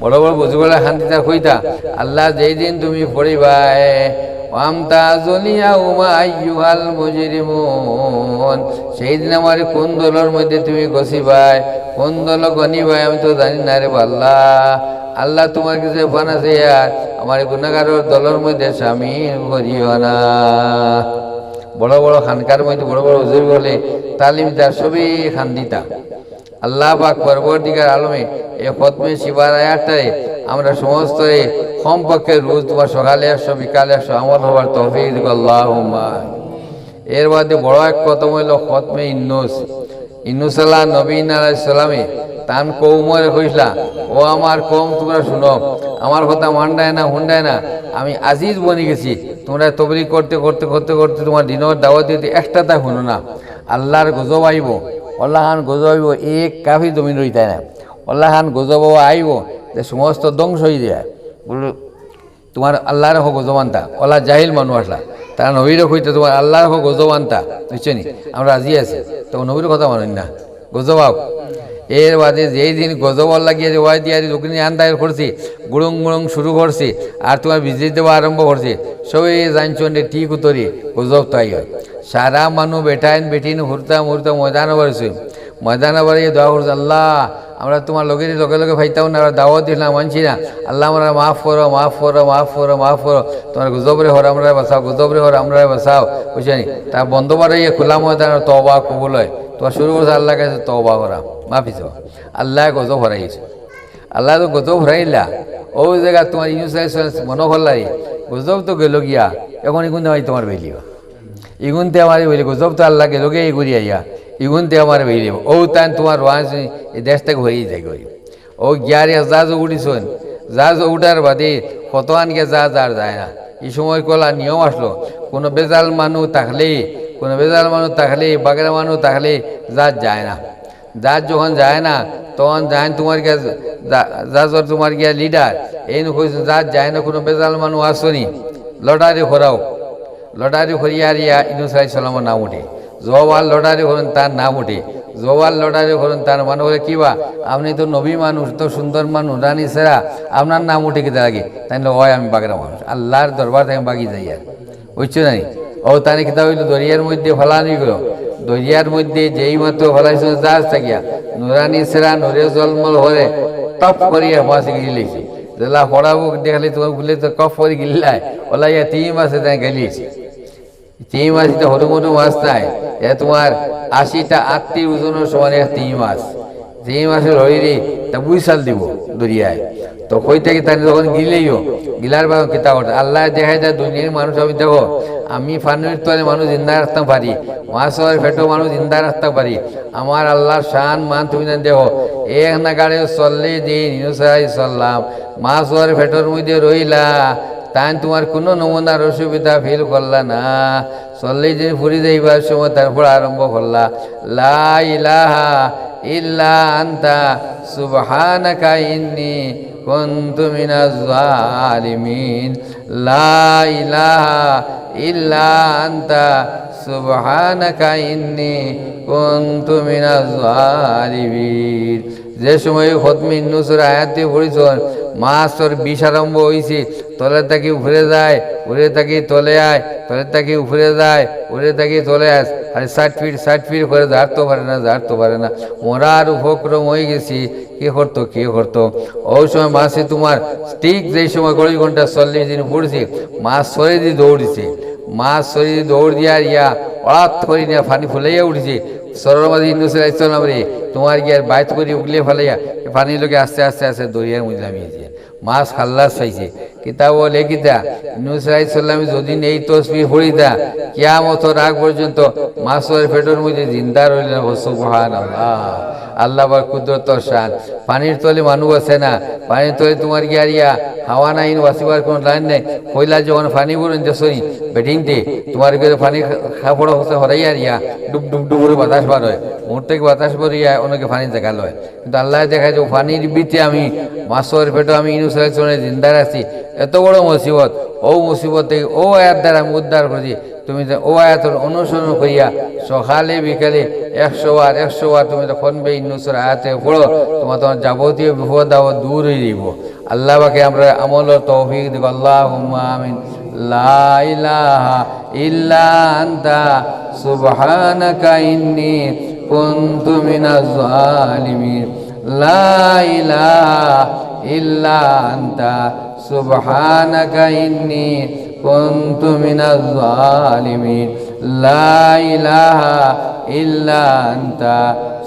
বড় বড় বুজুর্গরা শান্তিতা কইতা, আল্লাহ যেই দিন তুমি পড়িবায়, ওয়ামতাজুল ইয়াউমা আইয়ুহাল মুজরিমুন। সেই দিন আমারে কোন দলর মধ্যে তুমি গছিবায়, কোন দল গনিবায়, আমি তো জানি না রে আল্লাহ। আল্লাহ, তোমার কাছে পানা চাইয়ার, আমারে গুনাগারর দলর মধ্যে শামিল করিও না। বড় বড় খানকার মধ্যে বড় বড় হুজুর বলে তালিম দেয়, সবই খান্দিতা। আল্লাহ পাক পরবর্তীকার আলমে এই খতমে শিবার আয়াতটারে আমরা সমস্তরে কমপক্ষে রোজ তোমার সকালে একশো, বিকালে একশো আমল হবার তৌফিক দিক আল্লাহুম্মা। এর বাদে বড় এক খতম হইল খতমে ইউনুস। ইউনুস আল্লাহ নবী আলাইহিস সালামে তান কওমরে কইছলা, "ও আমার কওম, তোমরা শুনো, আমার কথা মানডায় না, হুনডায় না, আমি আজিজ বনি গেছি। তোমরা তবলিগ করতে করতে করতে করতে তোমার দিনর দাওয়াত দিতে একটা তা হুনো না।" আল্লাহর গজব আইব, আল্লাহ খান গজব আইব, এক কাফি জমিন রইতায় না। আল্লাহ খান গজব আইব, যে সমস্ত ধ্বংস হয়ে যায়। বলল, "তোমার আল্লাহর হক গজব আনতা, ওলা জাহিল মানুষ আসলা, তারা নবীরে কইতে তোমার আল্লাহর হক গজব আনতা, বুঝছো নি? আমরা রাজি আছি।" তো নবীর কথা মানেন না, গজব আও। এর বাদে যেই দিন গজব লাগিয়ে যে ওয়াই দিয়ে আর দোকানে আন্দাজ করছি, গুড়ুং গুড়ুং শুরু করছি, আর তোমার বিজলি দেওয়া আরম্ভ করছি, সবই জানছন যে ঠিক উত্তরই গজব তাই হয়। সারা মানু বেটাইন বেটিন হুরতা মুরতা ময়দান বাড়িছে। ময়দান বাড়িয়ে দোয়া করছে, "আল্লাহ, আমরা তোমার লগে লগে লগে পাইতাম না, আমরা দাওয়াত দিলাম, মানছি না। আল্লাহ, আমরা মাফ করো, মাফ করো, মাফ করো, মাফ করো। তোমার গজবরে হর আমরা বাঁচাও, গজবরে হর আমরা বাঁচাও।" বুঝছেন? তা বন্ধ বাড়িয়ে খোলা ময়দানে তওবা কবুল হয়। তোমার শুরু করছে আল্লাহর কাছে তওবা করা, মাফি চাওয়া। আল্লাহ গজব হরাইছে। আল্লাহ তো গজব হরাইলা। ও জায়গা তোমার ইউনুস আলাইহিস সালাম মনে করলাই, গজব তো গেল গিয়া, এখন ইগুন দেওয়াই তোমার বেলিও। ইগুনতে আমার বলি, "গজব তো আল্লাহ গেল গিয়া, ইগুরি আইয়া, ইগুনতে আমার বেলিও।" ও তান তোমার রোয়াজ এই দেশ থেকে হয়েই যায় গই। ও গিয়ারে জাহাজ উঠিছন, জাহাজ উঠার বাদে কত আন গিয়া জাহাজ আর যায় না। এই সময় কলা নিয়ম আসলো, কোনো বেজাল মানু থাকলে, কোনো বেজাল মানু থাকলে, বাগেরা মানু থাকলে জাহাজ যায় না। জাহাজ যখন যায় না, তখন যায় তোমার গিয়া জা-, জাহাজর তোমার গিয়া লিডার, এই নু কইছে, "জাহাজ যায় না, কোনো বেজাল মানু আসনি, লটারি করাও।" লটারি করিয়া আর ইয়া ইউনুস আলাইহিস সালামর নাম উঠে। জবাব আর লটারি করুন, তার নাম উঠে। জবাব আর লটারি করুন, তার মানে বলে, "কি বা, আপনি তো নবী মানুষ, তো সুন্দর মানুষ, রানী সেরা, আপনার নাম উঠে কিতা লাগে?" তাই নিলে, "ওই আমি বাগেরা মানুষ, আল্লাহর দরবার থেকে বাগি যাই আর।" বুঝছো নাই? ও তানে কিতা হইল, দরিয়ার মধ্যে ফালানি গেল। দরিয়ার মধ্যে যেই মাত্র ফালাইছে জাহাজ থাকিয়া, নুরানি সেরা নুরে জলমল হরে টপ করিয়া মাছ গিলিছে। যেলা ফড়া বুক দেখলে তোমার ভুলে তো কফ করে গিল্লায়, ওলা ইয়া তিমি মাছে তাই গেলিছে। তিমি মাছ ইটা হরু মরু মাছ নাই, এ তোমার আশিটা আত্তির ওজনর সমান এক তিমি মাছ। তিমি মাছর হইরে তা বুইসাল দিব দরিয়ায়। তো কই থাকি তানে যখন গিলেইও, গিলার বাদে কিতা করতে? আল্লাহ দেখাই দেয় দুনিয়ার মানুষ, আমি দেখো, আমি পানির তলে মানুষ জিন্দা রাখতাম পারি, মাছর পেটো মানুষ জিন্দা রাখতাম পারি। আমার আল্লাহর শান মান তুমি না দেখো, এক নাগাড়ে চল্লিশ দিন ইউনুস আলাইহিস সালাম মাছর পেটোর মধ্যে রইলা, তাই তোমার কোনো নমুনার অসুবিধা ফিল করলা না। চল্লিশ দিন ফুরি যাইবার সময় তারপর আরম্ভ করলা, "লা ইলাহা ইল্লা আনতা সুবহানাকা ইন্নী কুনতু মিনাজ জালিমিন। লা ইলাহা ইল্লা আনতা সুবহানাকা ইন্নী কুনতু মিনাজ জালিমিন।" যে সময় খতমে ইউনুসর আয়াতটি পড়িছন, মাছর বিষ আরম্ভ হইছে, তলে থাকি উপরে যায়, উপরে থাকি তলে আয়, তলে থাকি উপরে যায়, উপরে থাকি তলে আয়, আর ষাট ফিট, ষাট ফিট করে ঝাড়তো পারে না, ঝাড়তো পারে না, মরার উপক্রম হয়ে গেছি। কি করতো, কি করতো? ওই সময় মাছে তোমার ঠিক যেই সময় ঘড়ি ঘন্টা চল্লিশ দিন পড়ছে, মাছ সরে দিয়ে দৌড় দিছে। মাছ সরে দিয়ে দৌড় দিয়ে আর ইয়া অড়াত করে নিয়ে পানি ফুলাইয়া উঠছে। সরর মাঝে ইউনুস আলাইহিস সালাম রে, তোমার গিয়ার বাইত করে উগলে ফালাইয়া, পানির লগে আস্তে আস্তে আস্তে দরিয়ার মধ্যে নামিয়ে দিয়ে মাছ খাল্লাস পাইছে। কিতাব লেখিতা, ইউনুস আলাইহিস সালামে যদি এই তসবিহ পড়িতা, কিয়ামতর আগ পর্যন্ত মাছর পেটর মধ্যে জিন্দা রইলেন। সুবহানাল্লাহ। আল্লাহ পাক কুদরতর শান। পানির তলে মানুষ আছে না, পানির তলে তোমার গিয়ার ইয়া হাওয়া নাই, বাঁচিবার কোনো লাইন নেই। কইলা যখন পানি পড়েন যে সরি বেটিনতে, তোমার গিয়ে পানি খা-, খাপড় হচ্ছে হরাইয়ার ইয়া ডুব ডুব ডুব করে বাতাস বার হয়, মুহূর্তে বাতাস বার ইয়া অনেকে পানি দেখা লয়। কিন্তু আল্লাহ দেখায় যে পানির ভিতরে আমি মাছর পেটো আমি ইউনুস আলাইহিস সালামরে জিন্দা রাখছি, এত বড় মুসিবত, ও মুসিবত থেকে ও আয়াত দ্বারা আমি উদ্ধার করেছি। তুমি যে অউ আয়াতর অনুসরণ করিয়া সকালে বিকালে একশো বার, একশো বার তুমি যখন বে ইন্নুসর আয়াতে পড়ো, তুমার, তুমার যাবতীয় বিপদ আপদ দূর অইযিবো। আল্লাহ পাকে আমরারে আমলর তৌফিক দিবা। আল্লাহুম্মা আমিন। লা ইলাহা ইল্লা আনতা সুবহানাকা ইন্নী কুনতু মিনাজ জালিমিন। লা ইলাহা ইল্লা আনতা সুবহানাকা ইন্নী কুনতু মিনাজ জালিমিন। লা ইলাহা ইল্লা আনতা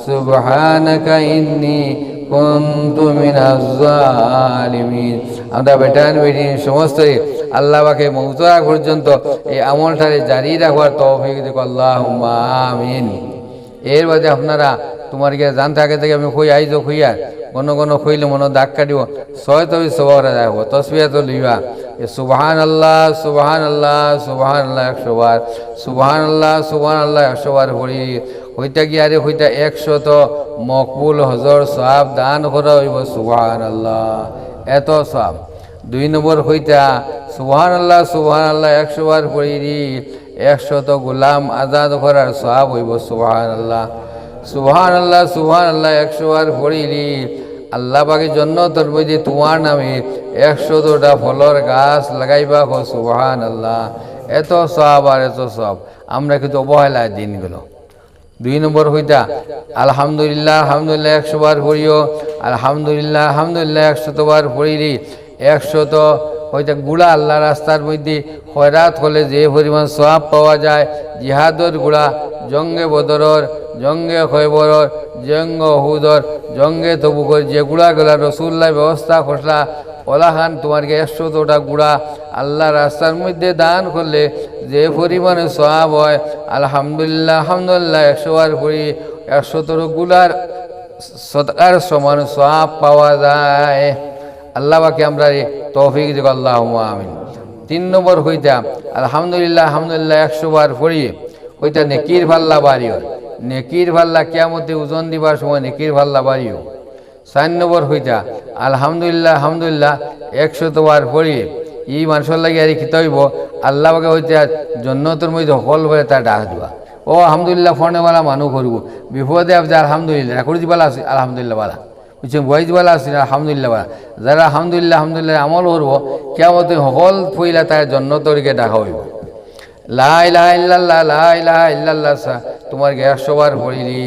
সুবহানাকা ইন্নী কুনতু মিনাজ জালিমিন। আমরা বেটাইন বেটিন সমস্তরে আল্লাহ পাকে মউতর আগ পর্যন্ত এই আমলটারে জারি রাখবার তৌফিক দিক। আল্লাহুম্মা আমিন। এর বাদে আপনারা তুমার গিয়া জান থাকে থেকে আমি কই আইজ কইয়ার, ঘন ঘন কইলে মনো দাগ কাটিবো। ছয় তসবি সবরে রাখবো, তসবিয়া তো লইবা। এ সুবহানাল্লাহ, সুবহানাল্লাহ, সুবহানাল্লাহ একশো বার, সুবহানাল্লাহ, সুবহানাল্লাহ একশো বার পড়ি। কইতা গিয়ারে কইতা একশত মকবুল হজর সওয়াব দান করা অইবো। সুবহানাল্লাহ, এত সওয়াব। দুই নম্বর কইতা সুবহানাল্লাহ, সুবহানাল্লাহ একশো বার পড়ি দি একশত গোলাম আজাদ করার সওয়াব অইবো। সুবহানাল্লাহ, সুবহানাল্লাহ, সুবহানাল্লাহ একশো বার পড়ি দি আল্লাহ পাকে জন্নতর মধ্যে তুমার নামে একশতটা ফলর গাছ লাগাইবা। কও সুবহানাল্লাহ, এত সওয়াব আর এত সওয়াব। আমরা কিন্তু অবহেলায় দিন গেল। দুই নম্বর কইতা আলহামদুলিল্লাহ, আলহামদুলিল্লাহ একশো বার পড়িও। আলহামদুলিল্লাহ, আলহামদুলিল্লাহ একশত বার পড়ি দি একশত কইতা গুড়া আল্লাহ রাস্তার মধ্যে খয়রাত করলে যে পরিমাণ সওয়াব পাওয়া যায়, জিহাদর গুড়া, জঙ্গে বদরর, জঙ্গে খয়বরর, জঙ্গে উহুদর, জঙ্গে তবুকর যে গুড়াগুলা রসুলুল্লায় ব্যবস্থা করলা, অলাখান তুমার গিয়া একশতটা গুড়া আল্লাহ রাস্তার মধ্যে দান করলে যে পরিমাণে সওয়াব অয়, আলহামদুলিল্লাহ, আলহামদুলিল্লাহ একশো বার পড়ি একশতর গুড়ার সদকার সমান সওয়াব পাওয়া যায়। আল্লাহ পাকে আমরারে তৌফিক দিক, আল্লাহুম্মা আমিন। তিন নম্বর কইতা আলহামদুলিল্লাহ, আলহামদুলিল্লাহ একশো বার পড়ি কইতা নেকির পাল্লা ভারি অয়। নেকির পাল্লা কিয়ামতে ওজন দিবার সময় নেকির পাল্লা ভারি অয়। চাইর নম্বর কইতা আলহামদুলিল্লাহ, আলহামদুলিল্লাহ একশত বার পড়ি ই মানষর লাগি আর কিতা অইবো, আল্লাহ পাকে কইতা জন্নতর মধ্যে হকল বলে তার ডাক দিবা। ও আলহামদুলিল্লাহ পড়নেওয়ালা মানুষ করবো, বিপদে আপদে আলহামদুলিল্লাহ, রাখুর দিবালা আছে আলহামদুলিল্লাহ বালা, বুঝছেন, বয়স বালা আছে আলহামদুলিল্লাহ বালা। যারা আলহামদুলিল্লাহ, আলহামদুলিল্লাহ আমল করবো, কিয়ামতে হকল পয়লা তার জন্নতর গিয়া ডাকা অইবো। লা ইলাহা ইল্লাল্লাহ, লা ইলাহা ইল্লাল্লাহ সা-, তুমার গিয়া একশো বার পড়ি দি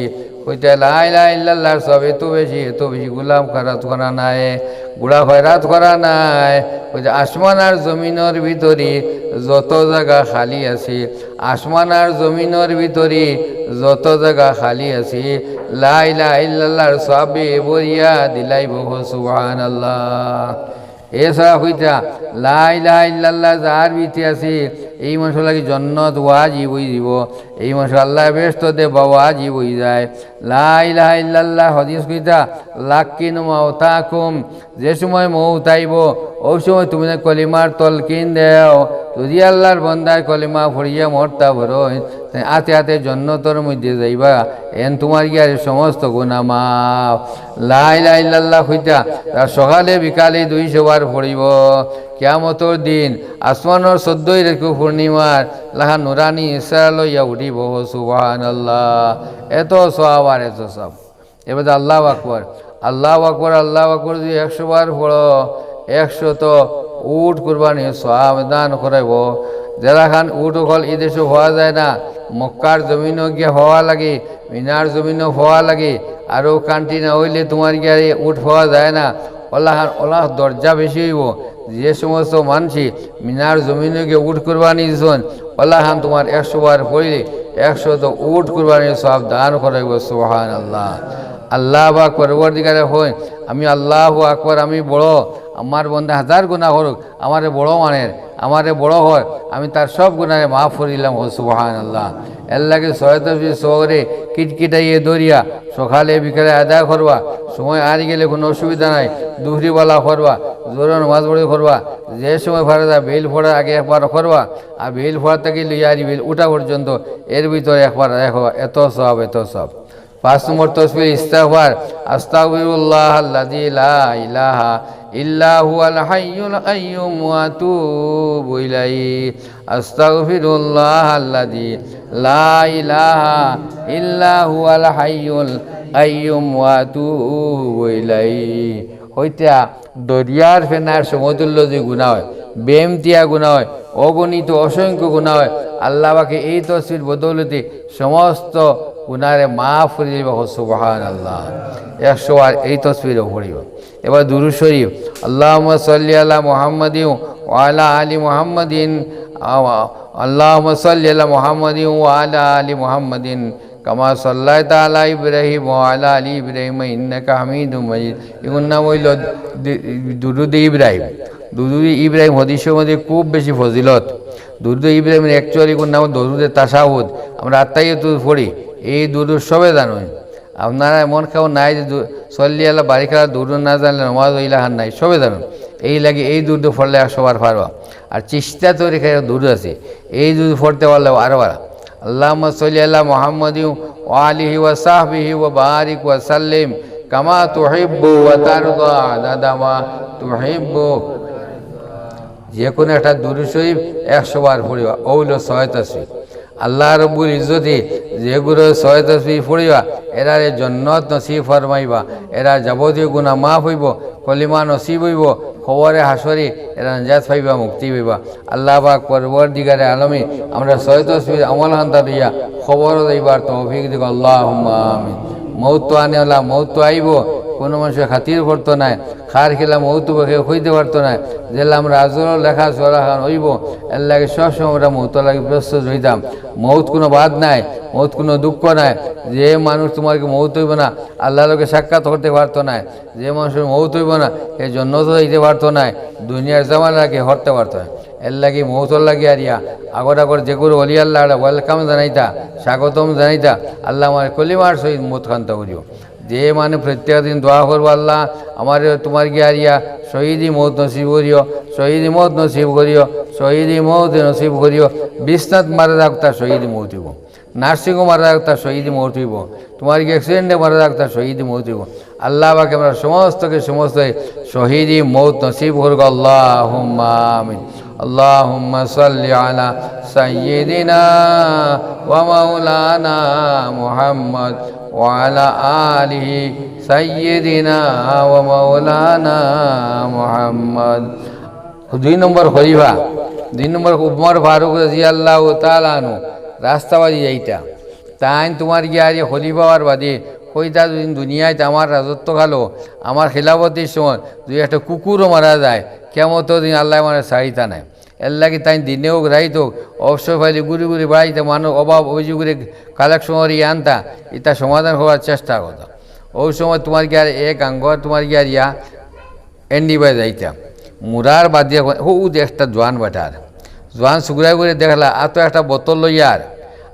কইতা লা ইলাহা ইল্লাল্লাহর সওয়াব এত বেশি, এত বেশি, গুলাম খয়রাত করা নাই, গুড়া খয়রাত করা নাই। কইতা আসমান আর জমিনর ভিতরে যত জাগা খালি আছে, আসমান আর জমিনর ভিতরে যত জাগা খালি আছে, লা ইলাহা ইল্লাল্লাহর সওয়াবে ভরিয়া দিলাইবো। সুবহানাল্লাহ। এছাড়া কইতা লা ইলাহা ইল্লাল্লাহ যার ভিতরে আছে, এই মানষর লাগি জন্নত ওয়াজিব অইযিবো, এই মানষরে আল্লায় বেহেস্ত দেবা ওয়াজিব অইযায়। লা ইলাহা ইল্লাল্লাহ হাদিস কইতা লাক্কিনু মাওতাকুম, যে সময় মউত আইবো, অউ সময় তুমি যে কলিমার তলকিন দেও, যদি আল্লাহর বন্দায় কলিমা পড়িয়া মরতা পারইন, তে আতে আতে জন্নতর মধ্যে যাইবা, এন তুমার গিয়ারে সমস্ত গুনা মাফ। লা ইলাহা ইল্লাল্লাহ কইতা, তার সকালে বিকালে দুইশো বার পড়িবো। কিয়ামতর দিন আসমানর চৌদ্দই রেখু পূর্ণিমার লাখান নুরানি ইসরা লইয়া উঠিবো। সুবহানাল্লাহ, এত সওয়াব আর এত সওয়াব। এবার আল্লাহু আকবার, আল্লাহু আকবার, আল্লাহু আকবার যদি একশো বার পড়ো, একশত উট কুরবানির সওয়াব দান করাইবো। যেলাখান উট অকল ই দেশো পাওয়া যায় না, মক্কার জমিনো গিয়া পাওয়া লাগে, মিনার জমিনো পাওয়া লাগে, আরো country না অইলে তুমার গিয়া ই উট পাওয়া যায় না। অলাখান, অলা দরজা বেশি অইবো। যে সমস্ত মানষে মিনার জমিনো গিয়া উট কুরবানি দিছইন, অলাখান তুমার একশো বার পড়িলে একশত উট কুরবানির সওয়াব দান করাইবো। সুবহানাল্লাহ। আল্লাহ পাক পরওয়ারদিগারে কইন, আমি আল্লাহু আকবার, আমি বড়, আমার বন্দা হাজার গুনা করুক, আমারে বড় মানের, আমারে বড় কর, আমি তার সব গুনারে মাফ করি দিলাম। কও সুবহানাল্লাহ। এরলাগি ছয় তসবি সবরে কিটকিটাইয়া ধরিয়া সকালে বিকালে আদায় করবা, সময় আরি গেলে কুনু অসুবিধা নাই, দুহরি বালা করবা, জোহরর নমাজ পড়ি করবা, যে সময় পারা যায় বেইল পড়ার আগে একবার করবা, আর বেইল পড়া থাকি লইয়া আরি বেইল উঠা পর্যন্ত এর ভিতরে একবার আদায় করবা, এত সওয়াব, এত সওয়াব। পাঁচ নম্বর তসবি ইস্তেগফার, আস্তাগফিরুল্লাহাল্লাযী লা ইলাহা إلا هو الحي القيوم وأتوب إليه. أستغفر الله الذي لا إله إلا هو الحي القيوم وأتوب إليه। অইতা দরিয়ার ফেনার সমতুল্য যে গুনাহ অয়, বেইমতিয়া গুনাহ অয়, অগণিত অসংখ্য গুনাহ অয়, আল্লাহ পাকে এই তসবির বদৌলতে সমস্ত গুনারে মাফ করি দিবা। সুবহানাল্লাহ। একশো বার এই তসবির পড়িবা। এবার দুরূদ শরীফ, اللهم صل على محمد وعلى آل محمد, আ-, اللهم صل على محمد وعلى آل محمد كما صليت على إبراهيم وعلى آل إبراهيم إنك حميد مجيد। ইগুর নাম অইলো দি-, দুরূদে ইব্রাহিম। দুরূদে ইব্রাহিম হাদিসর মধ্যে খুব বেশি ফজিলত। দুরূদে ইব্রাহিমর actually ইগুর নাম দুরূদে তাশাহুদ। আমরা আত্তাহিয়াতুত পড়ি, এই দুরূদ সবে জানইন। আপনারা এমন কেউ নাই যে দু-, সল্লি আলা বারিক আলা দুরূদ না জানলে নমাজ অইলা হার নাই, সবে জানইন। এই লাগি এই দুরূদ পড়লে একশো বার পারবা। আর চিশতিয়া তরিকায় দুরূদ আছে, এই দুরূদ পড়তে পারলে আরো বার। اللهم صل على محمد وآله وصحبه وبارك وسلم كما تحب وترضى عدد ما تحب। যে কোনো একটা দুরূদ শরীফ একশো বার পড়িবা, অউ অইলো ছয় তসবিহ। আল্লাহ রব্বুল ইজ্জতে যেগুরে ছয় তসবিহ পড়িবা, এরারে জন্নত নসিব ফরমাইবা, এরার যাবতীয় গুনাহ মাফ অইবো, কলিমা নসিব অইবো, কবরে হাশরে এরা নাজাত পাইবা, মুক্তি পাইবা। আল্লাহ পাক পরওয়ারদিগারে আলমে আমরা ছয় তসবিহর আমল খান্তা দিয়া কবরো যাইবার তৌফিক দিউক, আল্লাহুম্মা আমিন। মউত তো আনেআলা, মউত তো আইবো, কুনু মানষে খাতির করতো নায়, কার কিলা মউত অইবো কেউ কইতে পারতো নায়। যেলা আমরা আজরো লেখা চলা খান অইবো, এরলাগি সবসময় আমরা মউতর লাগি প্রস্তুত অইতাম। মউত কুনু বাদ নায়, মউত কুনু দুঃখ নায়। যে মানুষ তুমার কি মউত অইবো না, আল্লাহর লগে সাক্ষাৎ করতে পারতো নায়, যে মানষর মউত অইবো না, হে জন্নতো যাইতে পারতো নায়, দুনিয়ার জামালা রাখি হরতে পারতো নায়। এরলাগি মউতর লাগি আরিয়া আগর আগর যেগুরে অলি আল্লাহ আরে welcome জানাইতা, স্বাগতম জানাইতা, আল্লাহ আমার কলিমার সহিত মউত খান্তা করিও। যে মানে প্রত্যেক দিন দোয়া করবো, "আল্লাহ, আমারে তুমার গিয়া আরিয়া শহীদি মউত নসিব করিও, শহীদি মউত নসিব করিও, শহীদি মউত নসিব করিও।" বিছনাত মারা যাউক, তার শহীদি মউত অইবো। নার্সিংহোমো মারা যাউক, তার শহীদি মউত অইবো। তুমার গিয়া accident-এ মারা যাউক, তার শহীদি মউত অইবো। আল্লাহ পাকে আমরা সমস্তকে সমস্ত শহীদি মউত নসিব করুক, আল্লাহুম্মা আমিন। اللهم صل على سيدنا ومولانا محمد وعلى آله سيدنا ومولانا محمد। দুই নম্বর খলিফা, দুই নম্বর উমর ফারুক রাদিয়াল্লাহু তাআলা আনহু রাস্তাবাদি যাইতা। তাইন তুমার গিয়া আরিয়া খলিফা অওয়ার বাদে কইতা, দুদিন দুনিয়াত আমার রাজত্ব কালো, আমার খিলাফতির সময় দুই একটা কুকুরও মারা যায়, কিয়ামতর দিন আল্লায় আমারে ছাড়িতা নায়। এরলাগি তাইন দিনে অউক রাইত অউক অবসর পাইলে ঘুরি ঘুরি বেড়াইতা, মানুষ অভাব অভিযোগরে collection করি আনতা, ইতা সমাধান করার চেষ্টা করতা। অউ সময় তুমার গিয়া এক আঙ্গর তুমার গিয়া আরিয়া এন্ডি বায় যাইতা। মুরার বাদ দিয়া কয়, "হউ দে একটা জোয়ান বেটার।" জোয়ান সুগরা করি দেখলা, আতো একটা বোতল লইয়ার,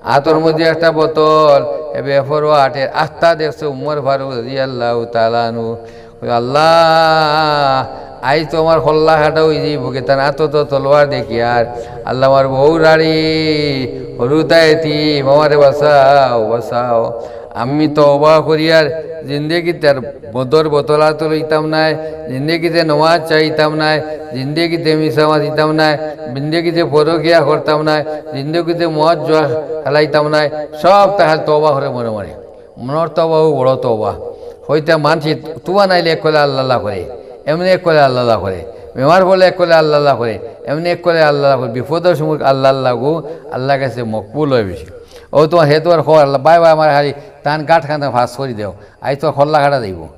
আতর মধ্যে একটা বোতল, এ বেপরোয়া আটের। আস্তা দেখছে উমর ফারুক রাদিয়াল্লাহু তাআলা আনহু। কয়, "আল্লাহ, আইজ তো আমার কল্লা কাটা অইযিবো, কেনে তান আতো তো তলোয়ার দেখিয়ার। আল্লাহ, আমার বউ রাড়ি, হুরুতা এতিম, আমারে বাঁচাও, বাঁচাও।" আমি তওবা করিয়ার জিন্দেগিত আর মদর বোতল আতো লইতাম নায়, জিন্দেগিতে নমাজ ছাড়িতাম নায়, জিন্দেগিতে মিছা মাতিতাম নায়, জিন্দেগিতে পরকিয়া করতাম নায়, জিন্দেগিতে মদ জুয়া খেলাইতাম নায়, সবতা খালি তওবা করে মনে মনে। মনর তওবা অউ বড় তওবা। কইতা মানষে তুয়া নাইলে এক কলে আল্লাহ আল্লাহ করে, এমনে এক কলে আল্লাহ আল্লাহ করে, বেমার পড়লে এক কলে আল্লাহ আল্লাহ করে, এমনে এক কলে আল্লাহ আল্লাহ করে, বিপদর সময় আল্লাহ আল্লাহ গো, আল্লাহর কাছে মকবুল অয় বেশি। অউ তুমার হে তুমার খবর আল্লাহ, বায় বায় আমার খালি তান গাট খান পাস করি দেও, আইজ তুমার কল্লা কাটা যাইবো।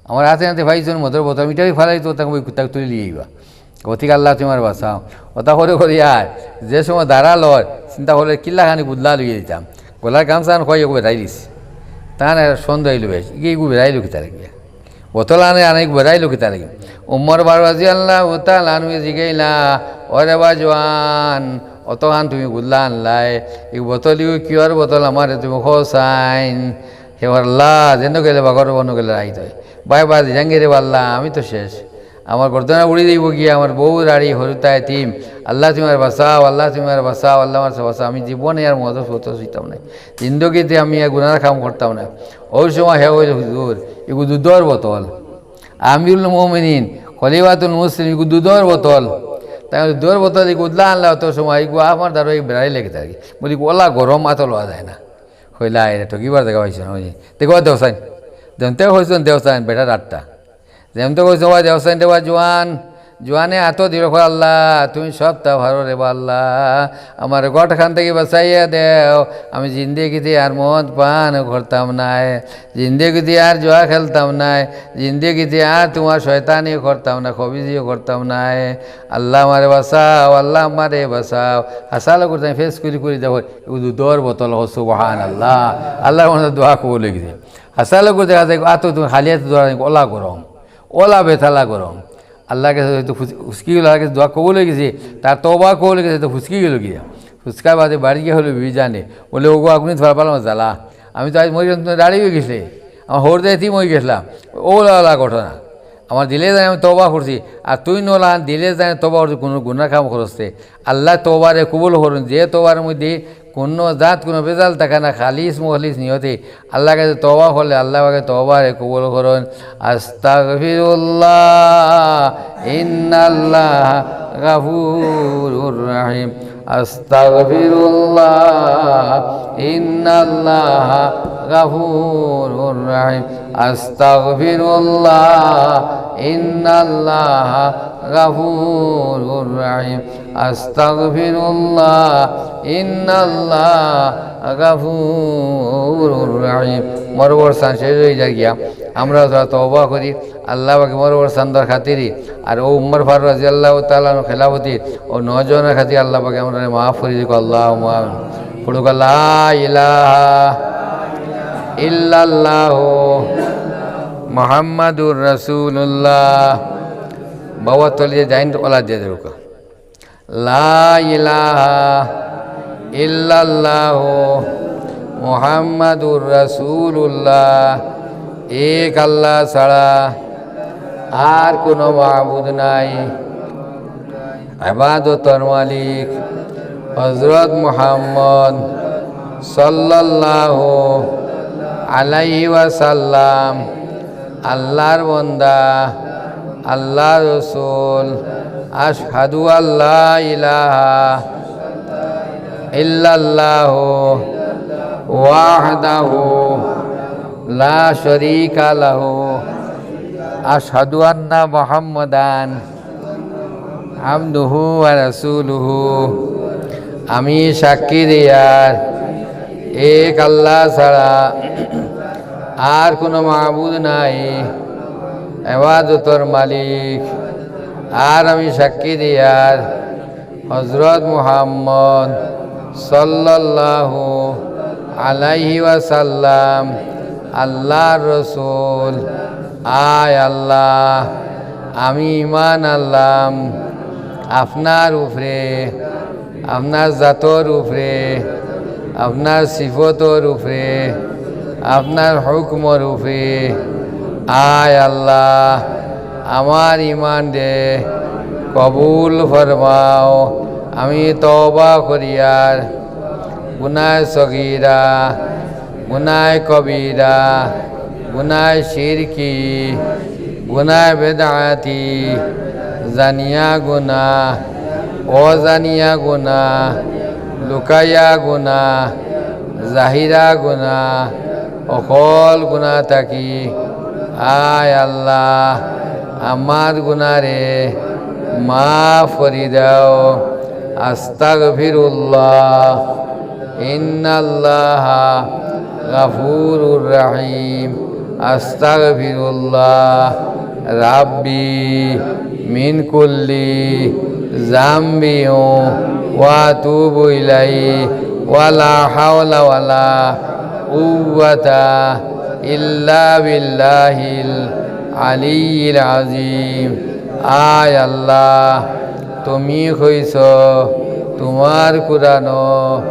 আমার আতে আতে পাইছো নি মদর বোতল, ইটা ফালাই তো তাকে ওই কুত্তা তুলি লইয়া আইবা। গতিকে আল্লাহ তুমারে বাঁচাও। অতা করে করি আর যে সময় দাঁড়ালো, চিন্তা করলে কিল্লা খানি গুদলা লইয়া দিতাম। গলার গামছা আন কয় এগু বেড়াই দিস। তান আর সন্দেহ অইলো বেশ, ইগু বেড়াইলো কিতা লাগিয়া? বোতল আনে আনে এগু বেড়াইলো কিতা লাগিয়া? উমর ফারুক রাদিয়াল্লাহু তাআলা আনহু জিগাইলা, "ওরে বা জোয়ান, অতখান তুমি গুদলা আনলায়, ই বোতল ইগু কিওর বোতল আমারে তুমি কও চাইন?" হে আল্লাহ, যেন গেলে বাগর বন গেলে রাইত অয়। বায় বায় জাঙ্গিরে আল্লাহ, আমি তো শেষ। আমার গর্দনা উড়ি যাইবো গিয়া, আমার বউ রাড়ি, হুরুতা এতিম। আল্লাহ তুমারে বাঁচাও, আল্লাহ তুমারে বাঁচাও, আল্লাহ আমারে বাঁচাও। আমি জীবনে আর মদ সৌত ছুইতাম নায়। জিন্দেগিতে আমি আর গুনার কাম করতাম নায়। অউ সময় হে কইলো, "হুজুর, ইগু দুধর বোতল।" আমিরুল মুমিনিন খলিফাতুল মুসলিম, ইগু দুধর বোতল। তাই দুধর বোতল ইগু উদলা আনলা অত সময়, ইগু আমার দ্বারা এই বেড়াই লেগে থাকে। বলি, "ওলা গরম, আতো লওয়া যায় না।" কইলা, "আরে, ঠকিবার জাগা পাইছো না।" ওই যে, দেখো, দেওসাইন। যেমতে কইছেন দেওসাইন, বেটা রাতটা। যেমতে কইছেন, "ওই দেওসাইন, দেওয়া জোয়ান।" জোয়ানে আতো দিল, কয়, "আল্লাহ, তুমি সবতা পারো রে বা আল্লাহ। আমার ঘটখান থাকি বাঁচাইয়া দেও। আমি জিন্দেগিতে আর মদ পান করতাম নায়।" জিন্দেগিতে আর জুয়া খেলতাম নায়, জিন্দেগিতে আর তোমার শয়তানি করতাম না, খবিজিও করতাম নায়। আল্লাহ আমারে বাঁচাও, আল্লাহ আমারে বাঁচাও। হাসালো করে তাই ফেস করি করি দেখো, ইগু দুধর বোতল, কও সুবহানাল্লাহ। আল্লাহর মনে দোয়া কবুল অই গেছে। হাসালো করে দেখা যায়, আতো তুমি খালি আতো দোয়া, ওলা গরম, ওলা বেতালা গরম। আল্লাহর কাছে হয়তো ফুস-, ফুসকি গেল, আল্লাহর কাছে দোয়া কবুল অই গেছে, তার তওবা কবুল অই গেছে, তো ফুসকি গেল গিয়া। ফুসকার বাদে বাড়ি গিয়া কইলো, "বিবি জানে।" বলে, "ওগো, আগুনে ধরা পালাম জ্বালা। আমি তো আজ মরি গেলাম, তুমি দাঁড়িয়ে গেছিলে। আমার হৌর দায়িত্বই মরি গেছিলাম।" ওলা ওলা ঘটনা। আমার দিলে জানে আমি তওবা করছি, আর তুই নলা দিলে জানে তওবা করছি, কোনো গুনার কাম করছে। আল্লাহ তওবারে কবুল করইন, যে তওবার মধ্যে কোনো জাত, কোনো ভেজাল থাকে না, খালিস মুখলিস নিয়তে আল্লাহর কাছে তওবা করলে আল্লাহ পাকে তওবারে কবুল করইন। আস্তাগফিরুল্লাহ, ইন্নাল্লাহ গাফুরুর রাহিম। আস্তাগফিরুল্লাহ, ইন্নাল্লাহ গাফুরুর রাহিম। আস্তাগফিরুল্লাহ, ইন্নাল্লাহ গাফুরুর রাহিম। আস্তাগফিরুল্লাহ, ইন্নাল্লাহ গাফুরুর রাহিম। মরবর সান শেষ অই যায় গিয়া, আমরা যারা তওবা করি, আল্লাহ পাকে মরবর সান্দর খাতিরি, আর ও উমর ফারুক রাদিয়াল্লাহু তাআলা আনহু খেলাফতি, ও নজনের খাতির আল্লাহ পাকে আমরারে মাফ করি দিক, আল্লাহুম্মা আমিন। পড়ুক, লা ইলাহা ইল্লাল্লাহু মুহাম্মাদুর রাসূলুল্লাহ। বাবা তলিয়ে যাইন, ওলা দিয়ে দেরুকা। লা ইলাহা ইল্লাল্লাহু মুহাম্মাদুর রাসূলুল্লাহ। এক আল্লাহ ছাড়া আর কোনো মাবুদ নাই। ইবাদতর মালিক হযরত মুহাম্মদ সাল্লাল্লাহু আলাইহি ওয়াসাল্লাম, আল্লাহর বান্দা, আল্লাহর রাসূল। আশহাদু আল্লা ইলাহা ইল্লাল্লাহু ওয়াহদাহু লা শারীকা লাহু। আশহাদু আন্না মুহাম্মাদান আবদুহু ওয়া রাসূলুহু। আমি সাক্ষী দিয়ার এক আল্লাহ ছাড়া আর কোনো মাবুদ নাই, ইবাদতর মালিক। আর আমি সাক্ষী দিয়ার হযরত মুহাম্মদ সাল্লাল্লাহু আলাইহি ওয়াসাল্লাম আল্লাহর রাসূল। আয় আল্লাহ, আমি ঈমান আনলাম আপনার উপরে, আপনার জাতর উপরে, আপনার সিফতর উপরে, আপনার হুকুমর উপরে। আয় আল্লাহ, আমার ঈমানরে কবুল ফরমাও। আমি তওবা করিয়ার গুনাহ সগীরা, গুনাহ কবিরা, গুনাহ শিরকি, গুনাহ বেদাতি, জানিয়া গুনাহ, অজানিয়া গুনাহ, লুকাইয়া গুনাহ, জাহিরা গুনাহ, অকল গুনাহ থাকি, আয় আল্লাহ, আমার গুনারে মাফ করি দাও। আস্তাগফিরুল্লাহ, ইন্নাল্লাহা গাফুরুর রাহিম। আস্তাগফিরুল্লাহ রাব্বি মিন কুল্লি জামবি ওয়া আতুবু ইলাইহি ওয়া লা হাওলা ওয়া লা কুওয়াতা ইল্লা বিল্লাহিল আলিয়্যিল আযীম। আয় আল্লাহ, তুমি কইছো তুমার কুরআনো,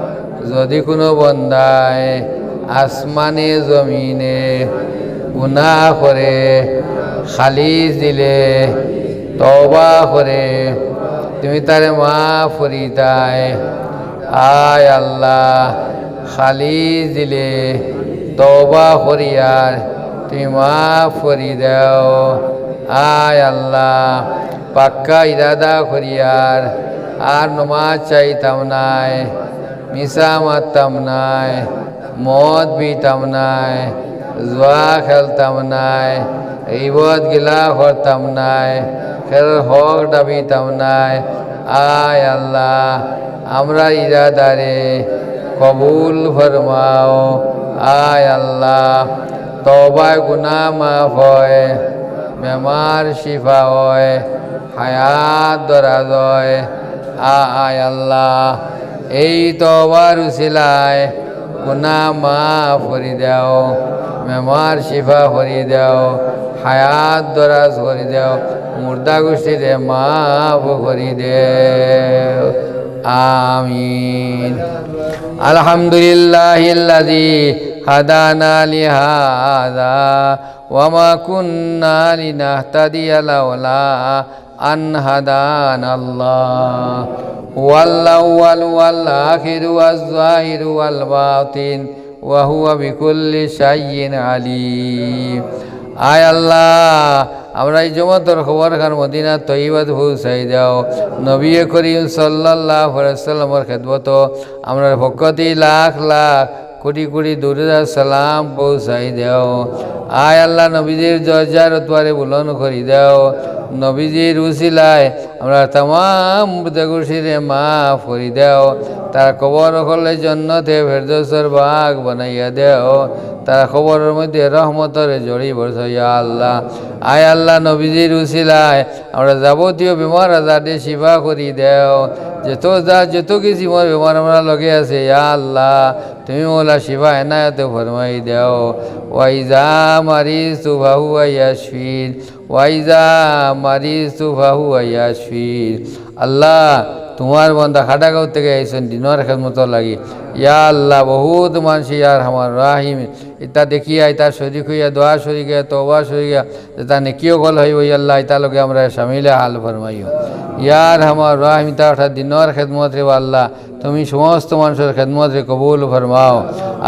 যুদি কুনু বন্দায় আসমানে জমিনে গুনাহ করে, খালিস দিলে, তওবা করে, তুমি তারে মাফ করিতায়। আয় আল্লাহ, খালিস দিলে, তওবা করিয়ার তুমি মাফ করি দাও। আয় আল্লাহ, পাক্কা ইরাদা করিয়ার আর নমাজ ছাড়তাম নায়, মিছা মাততাম নায়, মদ পিতাম নায়, জুয়া খেলতাম নায়, গিবত গিলা করতাম নায়, কেউর হক দাবিতাম নায়। আয় আল্লাহ, আমরার ইরাদারে কবুল ফরমাও। আয় আল্লাহ, তওবায় গুনাহ মাফ অয়, বেমার শিফা অয়, হায়াত দরাজ অয়। আয় আল্লাহ, এই তওবার উসিলায় গুনাহ মাফ করি দেও, বেমার শিফা করি দেও, হায়াত দরাজ করি দেও, মুর্দা গুষ্টিরে মাফ করি দেও। আমিন। আলহামদুলিল্লাহিল্লাযী হাদানা লিহাযা ওয়া মা কুন্না লিনাহতাদিয়া লাওলা আন হাদানাল্লাহ। হুয়াল আউয়াল ওয়াল আখিরু ওয়াজ জাহিরু ওয়াল বাতিন ওয়া হুয়া বিকুল্লি শাইইন আলিম। আয় আল্লাহ, আমরার এই জমাতর খবর খান মদিনা তৈবাত পৌঁছাই দাও। নবী করিম সাল্লাল্লাহু আলাইহি ওয়াসাল্লামর খেদমতো আমরার পক্ষ থাকি লাখ লাখ কোটি কোটি দুরুদ আর সালাম পৌঁছাই দেও। আয় আল্লাহ, নবীজির দরজার তুয়ারে বুলন্দ করি দেও। নবীজির উসিলায় আমরার তামাম মুর্দা গুষ্টিরে মাফ করি দেও। তারার কবর অকলরে জন্নতে ফেরদৌসর বাগ বানাইয়া দেও। তারার কবরর মধ্যে রহমতর ঝড়ি বরসাও, ইয়া আল্লাহ। আয় আল্লাহ, নবীজির উসিলায় আমরার যাবতীয় বেমার আজাররে শিফা করি দেও। যত যা, যত কিসিমর বেমার আমরার লগে আছে, ইয়া আল্লাহ, তুমি মৌলা শিফা এনায়েত ফরমাই দেও। ওয়া ইজা মারিজতু ফাহুয়া ইয়াশফিন, ওয়া ইজা মারিজতু ফাহুয়া ইয়াশফিন। আল্লাহ, তুমার বান্দা খাটাগাঁও থাকি আইছইন দিনর খেদমতর লাগি। ইয়া আল্লাহ, বহুত মানষে, ইয়া আরহামার রাহিমিন, ইতা দেখিয়া, ইতা শরিক অইয়া, দোয়া শরিক অইয়া, তওবা শরিক অইয়া, যেতা নেকি অকল অইবো, ইয়া আল্লাহ, ইতার লগে আমরারে শামিলে হাল ফরমাইও। ইয়া আরহামার রাহিমিন, ইতা অর্থাৎ দিনর খেদমতরে, ও আল্লাহ, তুমি সমস্ত মানষর খেদমতরে কবুল ফরমাও।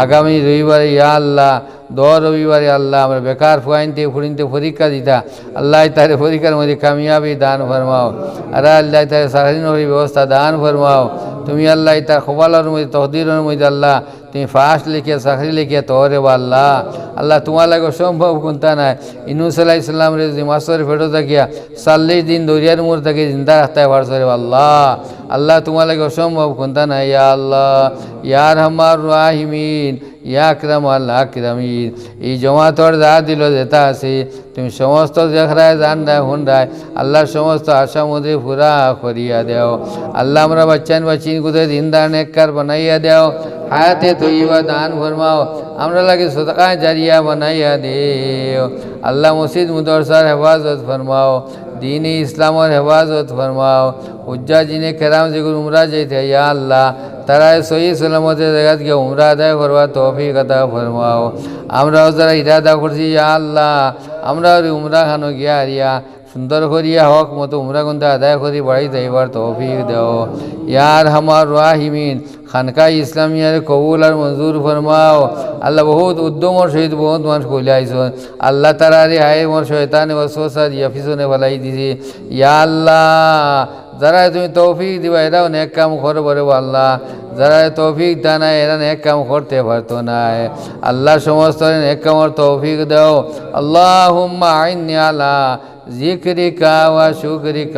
আগামী রবিবারে, ইয়া আল্লাহ, দর রবিবারে, আল্লাহ, আমরার বেকার ফুয়াইন্তে ফুড়িন্তে পরীক্ষা দিতা, আল্লাহ, ইতারে পরীক্ষার মধ্যে কামিয়াবি দান ফরমাও। আর আল্লাহ, ইতারে চাকরি নকরির ব্যবস্থা দান ফরমাও। তুমি, আল্লাহ, ইতার কপালর মধ্যে, তকদিরর মধ্যে, আল্লাহ, তুমি পাশ লেখিয়া, চাকরি লেখিয়া থও রে বা আল্লাহ। আল্লাহ, তুমার লাগি অসম্ভব কুন্তা নাই। ইউনুস আলাইহিস সালামরে যদি মাছর পেটো থাকিয়া চল্লিশ দিন দরিয়ার মুড় থাকি জিন্দা রাখতায় পারছো রে বা আল্লাহ। আল্লাহ, তুমার লাগি অসম্ভব কুন্তা নাই, ইয়া আল্লাহ, ইয়া আরহামার রাহিমিন, ইয়া আকরামাল আকরামিন। এই জমাতর যা দিলো যেতা আছে, তুমি সমস্ত দেখরায়, জানরায়, হুনরায়, আল্লাহ, সমস্ত আশা মুরাদ পুরা করিয়া দেও। আল্লাহ, আমরার বাচ্চাইন বাচ্চিনগুরে দিনদার নেককার বানাইয়া দেও, হায়াতে তৈয়বা দান ফরমাও, আমরার লাগি সদকা জারিয়া বানাইয়া দেও। আল্লাহ, মসজিদ মাদ্রাসার হেফাজত ফরমাও, দ্বীনে ইসলামর হেফাজত ফরমাও। হুজ্জাজিনে কেরাম যেগুন উমরা যাইতা, ইয়া আল্লাহ, তারারে সহি সালামতে জাগাত গিয়া উমরা আদায় করবার তৌফিক আতা ফরমাও। আমরাও যারা ইরাদা করছি, ইয়া আল্লাহ, আমরাও অউ উমরা খানো গিয়া হারিয়া সুন্দর করিয়া হক মতো উমরা কুন্তা আদায় করি বাড়িত যাইবার তৌফিক দেও। ইয়া আরহামার রাহিমিন, খানকায়ে ইসলামিয়ারে কবুল আর মঞ্জুর ফরমাও। আল্লাহ, বহুত উদ্যমর সহিত বহুত মানুষ কইলা আইছইন। আল্লাহ, তারারে হায় মোর শয়তানে ওয়াসওয়াসা দিয়া পিছনে ফালাই দিছে। ইয়া আল্লাহ, যারারে তুমি তৌফিক দিবায়, এরাও নেক কাম করবো রে আল্লাহ। যারারে তৌফিক দেও না, এরা নেক কাম করতে পারতো নায়। আল্লাহ, সমস্তরে নেক কামর তৌফিক দেও। আল্লাহুম্মা আইন্নি আলা ذكرك وشكرك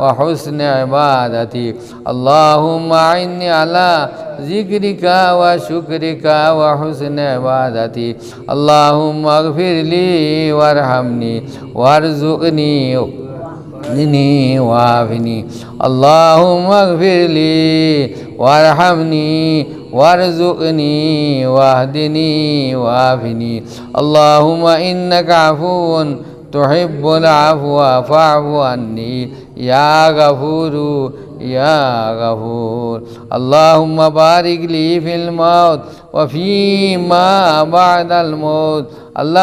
وحسن عبادتك. اللهم أعني على ذكرك وشكرك وحسن عبادتك. اللهم اغفر لي وارحمني وارزقني واهدني وعافني. اللهم اغفر لي وارحمني وارزقني واهدني وعافني. اللهم إنك عفو تحب العفو فاعف عني يا غفور يا غفور. اللهم بارك لي في الموت وفيما بعد الموت. اللهم